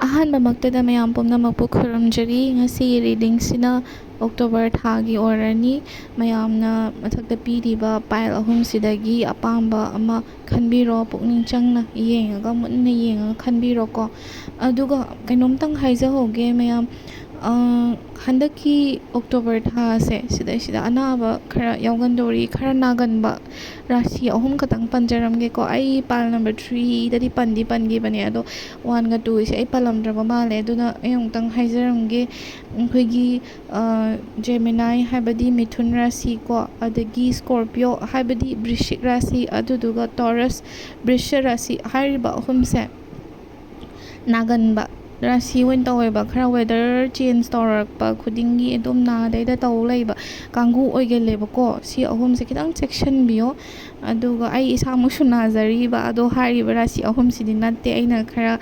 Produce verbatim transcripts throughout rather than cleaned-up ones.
ꯑꯍꯥꯟꯕꯃꯛꯇꯗ ꯃꯌꯥꯝ ꯄꯨꯝꯅꯃꯛꯄꯨ ꯈꯨꯔꯨꯝꯖꯔꯤ꯫ ꯉꯁꯤꯒꯤ ꯔꯤꯗꯤꯡꯁꯤꯅ ꯑꯣꯛꯇꯣꯕꯔ ꯊꯥꯒꯤ ꯑꯣꯏꯔꯅꯤ꯫ ꯃꯌꯥꯝꯅ ꯃꯊꯛꯇ ꯄꯤꯔꯤꯕ ꯄꯥꯏꯜ ꯑꯍꯨꯝꯁꯤꯗꯒꯤ ꯑꯄꯥꯝꯕ ꯑꯃ ꯈꯟꯕꯤꯔꯣ꯫ ꯄꯨꯛꯅꯤꯡ ꯆꯪꯅ ꯌꯦꯡꯉꯒ, ꯃꯨꯟꯅ ꯌꯦꯡꯉꯒ ꯈꯟꯕꯤꯔꯣꯀꯣ꯫ ꯑꯗꯨꯒ ꯀꯩꯅꯣꯝꯇꯪ ꯍꯥꯏꯖꯍꯧꯒꯦ ꯃꯌꯥꯝ, ꯑ, ꯍꯟꯗꯛꯀꯤ ꯑꯣꯛꯇꯣꯕꯔ ꯊꯥꯁꯦ ꯁꯤꯗꯩꯁꯤꯗ ꯑꯅꯥꯕ ꯈꯔ ꯌꯥꯎꯒꯟꯗꯧꯔꯤ, ꯈꯔ ꯅꯥꯒꯟꯕ ꯔꯥꯁꯤ ꯑꯍꯨꯝ ꯈꯛꯇꯪ ꯄꯟꯖꯔꯝꯒꯦꯀꯣ꯫ ꯑꯩ ꯄꯥꯏꯜ ꯅꯝꯕꯔ ꯊ꯭ꯔꯤꯗꯗꯤ ꯄꯟꯗꯤ ꯄꯟꯈꯤꯕꯅꯦ, ꯑꯗꯣ ꯋꯥꯟꯒ ꯇꯨꯁꯦ ꯑꯩ ꯄꯜꯂꯝꯗ꯭ꯔꯕ ꯃꯥꯜꯂꯦ꯫ ꯑꯗꯨꯅ ꯑꯩ ꯑꯃꯨꯛꯇꯪ ꯍꯥꯏꯖꯔꯝꯒꯦ꯫ ꯑꯩꯈꯣꯏꯒꯤ, ꯑ, ꯖꯦꯃꯤꯅꯥꯏ ꯍꯥꯏꯕꯗꯤ ꯃꯤꯊꯨꯟ ꯔꯥꯁꯤ ꯀꯣ, ꯑꯗꯒꯤ ꯁ꯭ꯀꯣꯔꯄꯤꯌꯣ ꯍꯥꯏꯕꯗꯤ ꯕ꯭ꯔꯤꯁꯤꯛ ꯔꯥꯁꯤ, ꯑꯗꯨꯗꯨꯒ ꯇꯣꯔꯁ, ꯕ꯭ꯔꯤꯁ ꯔꯥꯁꯤ ꯍꯥꯏꯔꯤꯕ ꯑꯍꯨꯝꯁꯦ ꯅꯥꯒꯟꯕ ꯔꯥꯁꯤ ꯑꯣꯏꯅ ꯇꯧꯋꯦꯕ꯫ ꯈꯔ ꯋꯦꯗꯔ ꯆꯦꯟꯖ ꯇꯧꯔꯛꯄ ꯈꯨꯗꯤꯡꯒꯤ ꯑꯗꯨꯝ ꯅꯥꯗꯩꯗ ꯇꯧ ꯂꯩꯕ ꯀꯥꯡꯒꯨ ꯑꯣꯏꯒꯜꯂꯦꯕꯀꯣ꯫ ꯁꯤ ꯑꯍꯨꯝꯁꯦ ꯈꯤꯇꯪ ꯆꯦꯛꯁꯤꯟꯕꯤꯌꯣ꯫ ꯑꯗꯨꯒ ꯑꯩ ꯏꯁꯥꯃꯛꯁꯨ ꯅꯥꯖꯔꯤꯕ, ꯑꯗꯣ ꯍꯥꯏꯔꯤꯕ ꯔꯥꯁꯤ ꯑꯍꯨꯝꯁꯤꯗꯤ ꯅꯠꯇꯦ꯫ ꯑꯩꯅ ꯈꯔ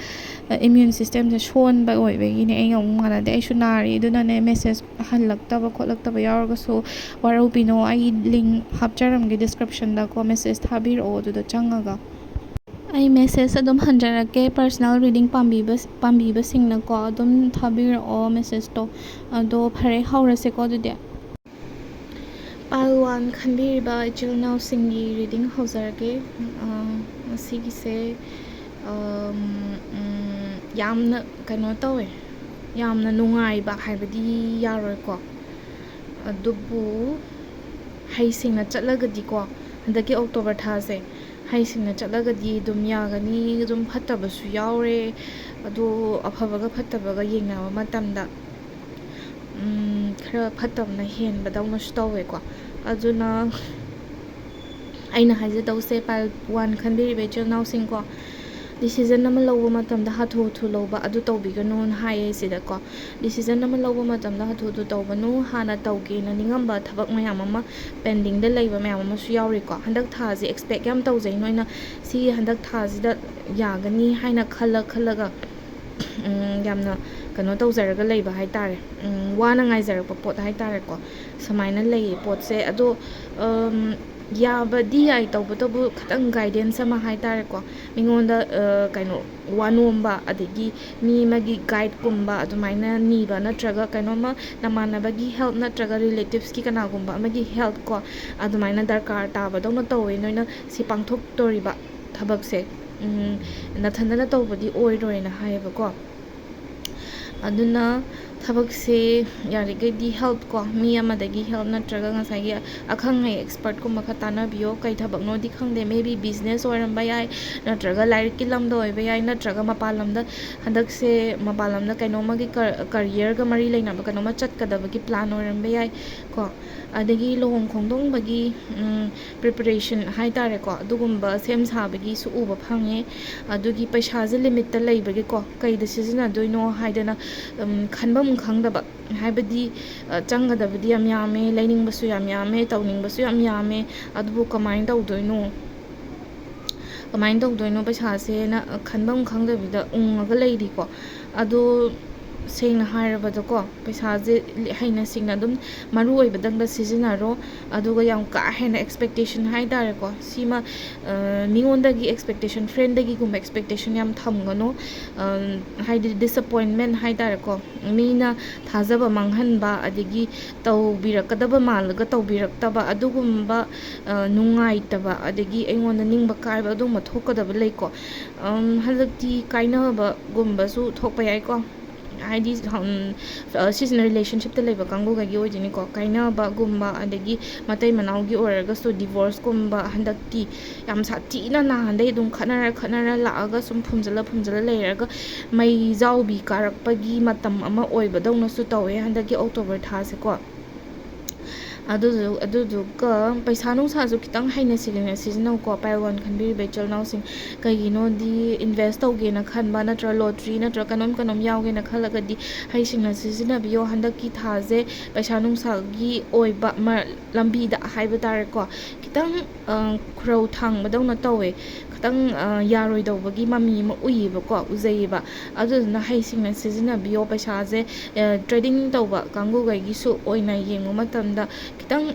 ꯏꯃ꯭ꯌꯨꯟ ꯁꯤꯁꯇꯦꯝꯁꯦ ꯁꯣꯟꯕ ꯑꯣꯏꯕꯒꯤꯅꯦ꯫ ꯑꯩꯒ ꯑꯃꯨꯛ ꯃꯥꯟꯅꯗꯦ꯫ ꯑꯩꯁꯨ ꯅꯥꯔꯤ꯫ ꯑꯗꯨꯅꯅꯦ, ꯃꯦꯁꯦꯖ ꯍꯜꯂꯛꯇꯕ ꯈꯣꯠꯂꯛꯇꯕ ꯌꯥꯎꯔꯒꯁꯨ ꯋꯥꯔꯧꯕꯤꯅꯣ꯫ ꯑꯩ ꯂꯤꯡ ꯍꯥꯞꯆꯔꯝꯒꯦ ꯗꯤꯁꯀ꯭ꯔꯤꯞꯁꯟꯗꯀꯣ, ꯃꯦꯁꯦꯖ ꯊꯥꯕꯤꯔꯛꯑꯣ ꯑꯗꯨꯗ ꯆꯪꯉꯒ꯫ ꯑꯩ ꯃꯦꯁꯦꯖ ꯑꯗꯨꯝ ꯍꯟꯖꯔꯛꯀꯦ꯫ ꯄꯔꯁꯅꯦꯜ ꯔꯤꯗꯤꯡ ꯄꯥꯝꯕꯤꯕ-, ꯄꯥꯝꯕꯤꯕꯁꯤꯡꯅꯀꯣ ꯑꯗꯨꯝ ꯊꯥꯕꯤꯔꯛꯑꯣ ꯃꯦꯁꯦꯖꯇꯣ꯫ ꯑꯗꯣ ꯐꯔꯦ, ꯍꯧꯔꯁꯦꯀꯣ ꯑꯗꯨꯗꯤ꯫ ꯄꯥꯏꯜ ꯋꯥꯟ ꯈꯟꯕꯤꯔꯤꯕ ꯏꯆꯤꯜ ꯏꯅꯥꯎꯁꯤꯡꯒꯤ ꯔꯤꯗꯤꯡ ꯍꯧꯖꯔꯒꯦ꯫ ꯑ, ꯉꯁꯤꯒꯤꯁꯦ, ꯑꯝ, ꯎꯝ, ꯌꯥꯝꯅ ꯀꯩꯅꯣ ꯇꯧꯋꯦ, ꯌꯥꯝꯅ ꯅꯨꯡꯉꯥꯏꯕ ꯍꯥꯏꯕꯗꯤ ꯌꯥꯔꯣꯏꯀꯣ꯫ ꯑꯗꯨꯕꯨ ꯍꯩꯁꯤꯡꯅ ꯆꯠꯂꯒꯗꯤꯀꯣ, ꯍꯟꯗꯛꯀꯤ ꯑꯣꯛꯇꯣꯕꯔ ꯊꯥꯁꯦ, ꯍꯩꯁꯤꯡꯅ ꯆꯠꯂꯒꯗꯤ ꯑꯗꯨꯝ ꯌꯥꯒꯅꯤ꯫ ꯑꯗꯨꯝ ꯐꯠꯇꯕꯁꯨ ꯌꯥꯎꯔꯦ꯫ ꯑꯗꯣ ꯑꯐꯕꯒ ꯐꯠꯇꯕꯒ ꯌꯦꯡꯅꯕ ꯃꯇꯝꯗ, ꯎꯝ, ꯈꯔ ꯐꯠꯇꯕꯅ ꯍꯦꯟꯕꯗꯧꯅꯁꯨ ꯇꯧꯋꯦꯀꯣ꯫ ꯑꯗꯨꯅ ꯑꯩꯅ ꯍꯥꯏꯖꯗꯧꯁꯦ, ꯄꯥꯏꯜ ꯋꯥꯟ ꯈꯟꯕꯤꯔꯤꯕ ꯏꯆꯤꯜ ꯏꯅꯥꯎꯁꯤꯡꯀꯣ, ꯗꯤꯁꯤꯖꯟ ꯑꯃ ꯂꯧꯕ ꯃꯇꯝꯗ ꯍꯥꯊꯨ ꯍꯥꯊꯨ ꯂꯧꯕ ꯑꯗꯨ ꯇꯧꯕꯤꯒꯅꯨꯅ ꯍꯥꯏꯌꯦ ꯁꯤꯗꯀꯣ꯫ ꯗꯤꯁꯤꯖꯟ ꯑꯃ ꯂꯧꯕ ꯃꯇꯝꯗ ꯍꯥꯊꯨ ꯍꯥꯊꯨ ꯇꯧꯒꯅꯨ꯫ ꯍꯥꯟꯅ ꯇꯧꯒꯦꯅ ꯅꯤꯡꯉꯝꯕ ꯊꯕꯛ ꯃꯌꯥꯝ ꯑꯃ ꯄꯦꯟꯗꯤꯡꯗ ꯂꯩꯕ ꯃꯌꯥꯝ ꯑꯃꯁꯨ ꯌꯥꯎꯔꯤꯀꯣ꯫ ꯍꯟꯗꯛ ꯊꯥꯁꯦ ꯑꯦꯛꯁꯄꯦꯛ ꯌꯥꯝ ꯇꯧꯖꯩ ꯅꯣꯏꯅ꯫ ꯁꯤ ꯍꯟꯗꯛ ꯊꯥꯁꯤꯗ ꯌꯥꯒꯅꯤ ꯍꯥꯏꯅ ꯈꯜꯂ ꯈꯜꯂꯒ, ꯎꯝ, ꯌꯥꯝꯅ ꯀꯩꯅꯣ ꯇꯧꯖꯔꯒ ꯂꯩꯕ ꯍꯥꯏ ꯇꯥꯔꯦ꯫ ꯎꯝ, ꯋꯥꯅ ꯉꯥꯏꯖꯔꯛꯄ ꯄꯣꯠ ꯍꯥꯏ ꯇꯥꯔꯦꯀꯣ꯫ ꯁꯨꯃꯥꯏꯅ ꯂꯩꯌꯦ ꯄꯣꯠꯁꯦ꯫ ꯑꯗꯣ, ꯎꯝ, ꯌꯥꯕꯗꯤ ꯌꯥꯏ, ꯇꯧꯕꯇꯕꯨ ꯈꯤꯇꯪ ꯒꯥꯏꯗꯦꯟꯁ ꯑꯃ ꯍꯥꯏ ꯇꯥꯔꯦꯀꯣ, ꯃꯤꯉꯣꯟꯗ ꯀꯩꯅꯣ, ꯋꯥ ꯅꯣꯝꯕ, ꯑꯗꯒꯤ ꯃꯤ ꯑꯃꯒꯤ ꯒꯥꯏꯗꯀꯨꯝꯕ ꯑꯗꯨꯃꯥꯏꯅ ꯅꯤꯕ, ꯅꯠꯇ꯭ꯔꯒ ꯀꯩꯅꯣꯝꯃ ꯅꯃꯥꯟꯅꯕꯒꯤ ꯍꯦꯜꯞ ꯅꯠꯇ꯭ꯔꯒ ꯔꯤꯂꯦꯇꯤꯞꯁꯀꯤ ꯀꯅꯥꯒꯨꯝꯕ ꯑꯃꯒꯤ ꯍꯦꯜꯞ ꯀꯣ, ꯑꯗꯨꯃꯥꯏꯅ ꯗꯔꯀꯥꯔ ꯇꯥꯕꯗꯧꯅ ꯇꯧꯋꯦ ꯅꯣꯏꯅ ꯁꯤ ꯄꯥꯡꯊꯣꯛꯇꯣꯔꯤꯕ ꯊꯕꯛꯁꯦ꯫ ꯅꯊꯟꯗꯅ ꯇꯧꯕꯗꯤ ꯑꯣꯏꯔꯣꯏꯅ ꯍꯥꯏꯌꯦꯕꯀꯣ꯫ ꯑꯗꯨꯅ ꯊꯕꯛꯁꯦ ꯌꯥꯔꯤꯈꯩꯗꯤ ꯍꯦꯜꯞ ꯀꯣ, ꯃꯤ ꯑꯃꯗꯒꯤ ꯍꯦꯜꯞ ꯅꯠꯇ꯭ꯔꯒ ꯉꯁꯥꯏꯒꯤ ꯑꯈꯪ ꯑꯍꯩ ꯑꯦꯛꯁꯄꯔꯠꯀꯨꯝꯕ ꯈꯔ ꯇꯥꯟꯅꯕꯤꯌꯣ꯫ ꯀꯩ ꯊꯕꯛꯅꯣꯗꯤ ꯈꯪꯗꯦ, maybe business ꯑꯣꯏꯔꯝꯕ ꯌꯥꯏ, ꯅꯠꯇ꯭ꯔꯒ ꯂꯥꯏꯔꯤꯛꯀꯤ ꯂꯝꯗ ꯑꯣꯏꯕ ꯌꯥꯏ, ꯅꯠꯇ꯭ꯔꯒ ꯃꯄꯥꯟ ꯂꯝꯗ, ꯍꯟꯗꯛꯁꯦ ꯃꯄꯥꯟ ꯂꯝꯗ ꯀꯩꯅꯣꯝꯃꯒꯤ ꯀꯔꯤꯌꯔꯒ ꯃꯔꯤ ꯂꯩꯅꯕ ꯀꯩꯅꯣꯝꯃ ꯆꯠꯀꯗꯕꯒꯤ ꯄ꯭ꯂꯥꯟ ꯑꯣꯏꯔꯝꯕ ꯌꯥꯏ ꯀꯣ꯫ ꯑꯗꯒꯤ ꯂꯨꯍꯣꯡ ꯈꯣꯡꯗꯣꯡꯕꯒꯤ ꯄ꯭ꯔꯤꯄꯔꯦꯁꯟ ꯍꯥꯏ ꯇꯥꯔꯦꯀꯣ, ꯑꯗꯨꯒꯨꯝꯕ ꯁꯦꯝ ꯁꯥꯕꯒꯤꯁꯨ ꯎꯕ ꯐꯪꯉꯦ꯫ ꯑꯗꯨꯒꯤ ꯄꯩꯁꯥꯁꯦ ꯂꯤꯃꯤꯠꯇ ꯂꯩꯕꯒꯤꯀꯣ, ꯀꯩꯗ ꯁꯤꯖꯤꯟꯅꯗꯣꯏꯅꯣ ꯍꯥꯏꯗꯅ ꯈꯟꯐꯝ ꯈꯪꯗꯕ, ꯍꯥꯏꯕꯗꯤ ꯆꯪꯒꯗꯕꯗꯤ ꯌꯥꯝ ꯌꯥꯝꯃꯦ, ꯂꯩꯅꯤꯡꯕꯁꯨ ꯌꯥꯝ ꯌꯥꯝꯃꯦ, ꯇꯧꯅꯤꯡꯕꯁꯨ ꯌꯥꯝ ꯌꯥꯝꯃꯦ꯫ ꯑꯗꯨꯕꯨ ꯀꯃꯥꯏꯅ ꯇꯧꯗꯣꯏꯅꯣ, ꯀꯃꯥꯏꯅ ꯇꯧꯗꯣꯏꯅꯣ ꯄꯩꯁꯥꯁꯦꯅ ꯈꯟꯐꯝ ꯈꯪꯗꯕꯤꯗ ꯎꯪꯉꯒ ꯂꯩꯔꯤꯀꯣ꯫ ꯑꯗꯣ ꯁꯦꯡꯅ ꯍꯥꯏꯔꯕꯗꯀꯣ, ꯄꯩꯁꯥꯁꯦ ꯍꯩꯅ ꯁꯤꯡꯅ ꯑꯗꯨꯝ ꯃꯔꯨ ꯑꯣꯏꯕꯗꯪꯗ ꯁꯤꯖꯤꯟꯅꯔꯣ꯫ ꯑꯗꯨꯒ ꯌꯥꯝ ꯀꯥ ꯍꯦꯟꯅ ꯑꯦꯛꯁꯄꯦꯛꯇꯦꯁꯟ ꯍꯥꯏ ꯇꯥꯔꯦꯀꯣ, ꯁꯤꯃ ꯃꯤꯉꯣꯟꯗꯒꯤ ꯑꯦꯛꯁꯄꯦꯛꯇꯦꯁꯟ, ꯐ꯭ꯔꯦꯟꯗꯒꯤꯒꯨꯝꯕ ꯑꯦꯛꯁꯄꯦꯛꯇꯦꯁꯟ ꯌꯥꯝ ꯊꯝꯒꯅꯨ꯫ ꯍꯥꯏꯗꯤ ꯗꯤꯁꯑꯄꯣꯏꯟꯃꯦꯟ ꯍꯥꯏ ꯇꯥꯔꯦꯀꯣ, ꯃꯤꯅ ꯊꯥꯖꯕ ꯃꯥꯡꯍꯟꯕ, ꯑꯗꯒꯤ ꯇꯧꯕꯤꯔꯛꯀꯗꯕ ꯃꯥꯜꯂꯒ ꯇꯧꯕꯤꯔꯛꯇꯕ, ꯑꯗꯨꯒꯨꯝꯕ ꯅꯨꯡꯉꯥꯏꯇꯕ, ꯑꯗꯒꯤ ꯑꯩꯉꯣꯟꯗ ꯅꯤꯡꯕ ꯀꯥꯏꯕ, ꯑꯗꯨꯒꯨꯝꯕ ꯊꯣꯛꯀꯗꯕ ꯂꯩꯀꯣ꯫ ꯍꯟꯗꯛꯇꯤ ꯀꯥꯏꯅꯕꯒꯨꯝꯕꯁꯨ ꯊꯣꯛꯄ ꯌꯥꯏꯀꯣ꯫ ꯍꯥꯏꯗꯤ ꯁꯤꯁꯤꯅ ꯔꯤꯂꯦꯁꯟꯁꯤꯞꯇ ꯂꯩꯕ ꯀꯥꯡꯕꯨꯈꯩꯒꯤ ꯑꯣꯏꯗꯣꯏꯅꯤꯀꯣ꯫ ꯀꯥꯏꯅꯕꯒꯨꯝꯕ, ꯑꯗꯒꯤ ꯃꯇꯩ ꯃꯅꯥꯎꯒꯤ ꯑꯣꯏꯔꯒꯁꯨ ꯗꯤꯚꯣꯔꯁꯀꯨꯝꯕ ꯍꯟꯗꯛꯇꯤ ꯌꯥꯝ ꯁꯥꯊꯤꯅ ꯅꯍꯥꯟꯗꯩ ꯑꯗꯨꯝ ꯈꯠꯅꯔ ꯈꯠꯅꯔ ꯂꯥꯛꯑꯒ ꯁꯨꯝ ꯐꯨꯝꯖꯤꯜꯂ ꯐꯨꯝꯖꯤꯜꯂ ꯂꯩꯔꯒ ꯃꯩ ꯖꯥꯎꯕꯤ ꯀꯥꯔꯛꯄꯒꯤ ꯃꯇꯝ ꯑꯃ ꯑꯣꯏꯕꯗꯧꯅꯁꯨ ꯇꯧꯋꯦ ꯍꯟꯗꯛꯀꯤ ꯑꯣꯛꯇꯣꯕꯔ ꯊꯥꯁꯦꯀꯣ꯫ ꯑꯗꯨꯗꯨ-, ꯑꯗꯨꯗꯨꯒ ꯄꯩꯁꯥ ꯅꯨꯡꯁꯥꯁꯨ ꯈꯤꯇꯪ ꯍꯩꯅ ꯁꯤꯡꯅ ꯁꯤꯖꯤꯟꯅꯧꯀꯣ, pile one ꯈꯟꯕꯤꯔꯤꯕ ꯏꯆꯤꯜ ꯏꯅꯥꯎꯁꯤꯡ꯫ ꯀꯩꯒꯤꯅꯣꯗꯤ ꯏꯟꯚꯦꯁ ꯇꯧꯒꯦꯅ ꯈꯟꯕ ꯅꯠꯇ꯭ꯔ ꯂꯣꯇ꯭ꯔꯤ ꯅꯠꯇ꯭ꯔ ꯀꯩꯅꯣꯝ ꯀꯩꯅꯣꯝ ꯌꯥꯎꯒꯦꯅ ꯈꯜꯂꯒꯗꯤ ꯍꯩꯁꯤꯡꯅ ꯁꯤꯖꯤꯟꯅꯕꯤꯌꯣ꯫ ꯍꯟꯗꯛꯀꯤ ꯊꯥꯁꯦ ꯄꯩꯁꯥ ꯅꯨꯡꯁꯥꯒꯤ ꯑꯣꯏꯕ ꯃ-, ꯂꯝꯕꯤꯗ ꯍꯥꯏꯕ ꯇꯥꯔꯦꯀꯣ, ꯈꯤꯇꯪ ꯈꯨꯔꯧ ꯊꯥꯡꯕꯗꯧꯅ ꯇꯧꯋꯦ꯫ ꯈꯤꯇꯪ ꯌꯥꯔꯣꯏꯗꯧꯕꯒꯤ ꯃꯃꯤ ꯑꯃ ꯎꯏꯌꯦꯕꯀꯣ, ꯎꯖꯩꯌꯦꯕ꯫ ꯑꯗꯨꯗꯨꯅ ꯍꯩꯁꯤꯡꯅ ꯁꯤꯖꯤꯟꯅꯕꯤꯌꯣ꯫ ꯄꯩꯁꯥꯁꯦ ꯇ꯭ꯔꯦꯗꯤꯡ ꯇꯧꯕ ꯀꯥꯡꯕꯨꯈꯩꯒꯤꯁꯨ ꯑꯣꯏꯅ ꯌꯦꯡꯕ ꯃꯇꯝꯗ ꯈꯤꯇꯪ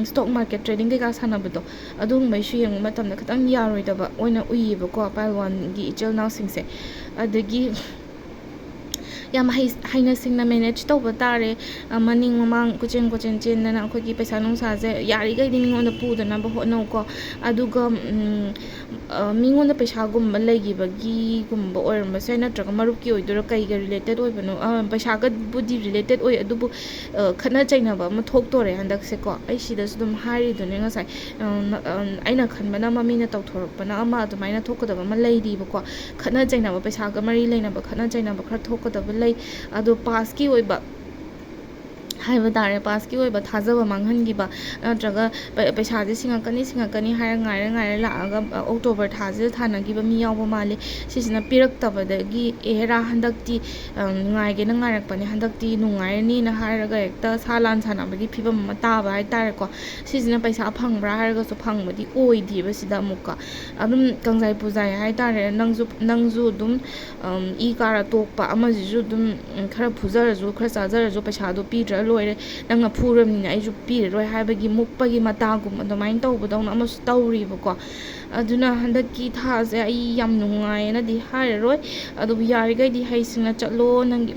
ꯁ꯭ꯇꯣꯛ ꯃꯥꯔꯀꯦꯠ ꯇ꯭ꯔꯦꯗꯤꯡ ꯀꯩꯀꯥ ꯁꯥꯟꯅꯕꯗꯣ, ꯑꯗꯨꯒꯨꯝꯕꯩꯁꯨ ꯌꯦꯡꯕ ꯃꯇꯝꯗ ꯈꯤꯇꯪ ꯌꯥꯔꯣꯏꯗꯕ ꯑꯣꯏꯅ ꯎꯏꯌꯦꯕꯀꯣ ꯄꯥꯏꯜ ꯋꯥꯟꯒꯤ ꯏꯆꯤꯜ ꯏꯅꯥꯎꯁꯤꯡꯁꯦ꯫ ꯑꯗꯒꯤ ꯌꯥꯝ ꯍꯩ ꯍꯩꯅ ꯁꯤꯡꯅ ꯃꯦꯅꯦꯖ ꯇꯧꯕ ꯇꯥꯔꯦ꯫ ꯃꯅꯤꯡ ꯃꯃꯥꯡ ꯀꯣꯏꯆꯦꯟ ꯀꯣꯏꯆꯦꯟ ꯆꯦꯟꯗꯅ ꯑꯩꯈꯣꯏꯒꯤ ꯄꯩꯁꯥ ꯅꯨꯡꯁꯥꯁꯦ ꯌꯥꯔꯤꯈꯩꯗꯤ ꯃꯤꯉꯣꯟꯗ ꯄꯨꯗꯅꯕ ꯍꯣꯠꯅꯧꯀꯣ꯫ ꯑꯗꯨꯒ ꯃꯤꯉꯣꯟꯗ ꯄꯩꯁꯥꯒꯨꯝꯕ ꯂꯩꯈꯤꯕꯒꯤꯒꯨꯝꯕ ꯑꯣꯏꯔꯝꯕꯁꯨ ꯌꯥꯏ, ꯅꯠꯇ꯭ꯔꯒ ꯃꯔꯨꯞꯀꯤ ꯑꯣꯏꯗꯣꯏꯔꯥ, ꯀꯩꯒ ꯔꯤꯂꯦꯇꯦꯠ ꯑꯣꯏꯕꯅꯣ? ꯄꯩꯁꯥꯒꯕꯨꯗꯤ ꯔꯤꯂꯦꯇꯦꯠ ꯑꯣꯏ, ꯑꯗꯨꯕꯨ ꯈꯠꯅ ꯆꯩꯅꯕ ꯑꯃ ꯊꯣꯛꯇꯣꯔꯦ ꯍꯟꯗꯛꯁꯦꯀꯣ꯫ ꯑꯩ ꯁꯤꯗꯁꯨ ꯑꯗꯨꯝ ꯍꯥꯏꯔꯤꯗꯨꯅꯦ ꯉꯁꯥꯏ, ꯑꯩꯅ ꯈꯟꯕꯅ ꯑꯃ, ꯃꯤꯅ ꯇꯧꯊꯣꯔꯛꯄꯅ ꯑꯃ, ꯑꯗꯨꯃꯥꯏꯅ ꯊꯣꯛꯀꯗꯕ ꯑꯃ ꯂꯩꯔꯤꯕꯀꯣ꯫ ꯈꯠꯅ ꯆꯩꯅꯕ, ꯄꯩꯁꯥꯒ ꯃꯔꯤ ꯂꯩꯅꯕ ꯈꯠꯅ ꯆꯩꯅꯕ ꯈꯔ ꯊꯣꯛꯀꯗꯕ ꯂꯩ꯫ ꯑꯗꯣ ꯄꯥꯁꯀꯤ ꯑꯣꯏꯕ ꯍꯥꯏꯕ ꯇꯥꯔꯦ, ꯄꯥꯁꯀꯤ ꯑꯣꯏꯕ ꯊꯥꯖꯕ ꯃꯥꯡꯍꯟꯈꯤꯕ, ꯅꯠꯇ꯭ꯔꯒ ꯄꯩꯁꯥꯁꯦ ꯁꯤꯡꯉꯛꯀꯅꯤ ꯁꯤꯡꯉꯛꯀꯅꯤ ꯍꯥꯏꯔ ꯉꯥꯏꯔ ꯉꯥꯏꯔ ꯂꯥꯛꯑꯒ ꯑꯣꯛꯇꯣꯕꯔ ꯊꯥꯁꯤꯗ ꯊꯥꯅꯈꯤꯕ ꯃꯤ ꯌꯥꯎꯕ ꯃꯥꯜꯂꯤ꯫ ꯁꯤꯁꯤꯅ ꯄꯤꯔꯛꯇꯕꯗꯒꯤ ꯑꯦ ꯍꯦꯔꯥ ꯍꯟꯗꯛꯇꯤ ꯉꯥꯏꯒꯦꯅ ꯉꯥꯏꯔꯛꯄꯅꯦ, ꯍꯟꯗꯛꯇꯤ ꯅꯨꯡꯉꯥꯏꯔꯅꯤꯅ ꯍꯥꯏꯔꯒ ꯍꯦꯛꯇ ꯁꯥ ꯂꯥꯟ ꯁꯥꯟꯅꯕꯒꯤ ꯐꯤꯕꯝ ꯑꯃ ꯇꯥꯕ ꯍꯥꯏꯇꯥꯔꯦꯀꯣ꯫ ꯁꯤꯁꯤꯅ ꯄꯩꯁꯥ ꯐꯪꯕ꯭ꯔꯥ ꯍꯥꯏꯔꯒꯁꯨ ꯐꯪꯕꯗꯤ ꯑꯣꯏꯗꯦꯕ ꯁꯤꯗ ꯑꯃꯨꯛꯀ꯫ ꯑꯗꯨꯝ ꯀꯪꯖꯥꯏ ꯄꯨꯖꯥꯏ ꯍꯥꯏꯇꯥꯔꯦ꯫ ꯅꯪꯁꯨ ꯅꯪꯁꯨ ꯑꯗꯨꯝ ꯏ ꯀꯥꯔ ꯇꯣꯛꯄ, ꯑꯃꯁꯤꯁꯨ ꯑꯗꯨꯝ ꯈꯔ ꯐꯨꯖꯔꯁꯨ ꯈꯔ ꯆꯥꯖꯔꯁꯨ ꯄꯩꯁꯥꯗꯣ ꯄꯤꯗ꯭ꯔ ꯂꯣꯏꯔꯦ, ꯅꯪꯅ ꯐꯨꯔꯕꯅꯤꯅ ꯑꯩꯁꯨ ꯄꯤꯔꯔꯣꯏ ꯍꯥꯏꯕꯒꯤ ꯃꯨꯛꯄꯒꯤ ꯃꯇꯥꯒꯨꯝꯕ ꯑꯗꯨꯃꯥꯏꯅ ꯇꯧꯕꯗꯧꯅ ꯑꯃꯁꯨ ꯇꯧꯔꯤꯕꯀꯣ꯫ ꯑꯗꯨꯅ ꯍꯟꯗꯛꯀꯤ ꯊꯥꯁꯦ ꯑꯩ ꯌꯥꯝ ꯅꯨꯡꯉꯥꯏꯌꯦꯅꯗꯤ ꯍꯥꯏꯔꯔꯣꯏ, ꯑꯗꯨꯕꯨ ꯌꯥꯔꯤꯈꯩꯗꯤ ꯍꯩꯁꯤꯡꯅ ꯆꯠꯂꯣ꯫ ꯅꯪꯒꯤ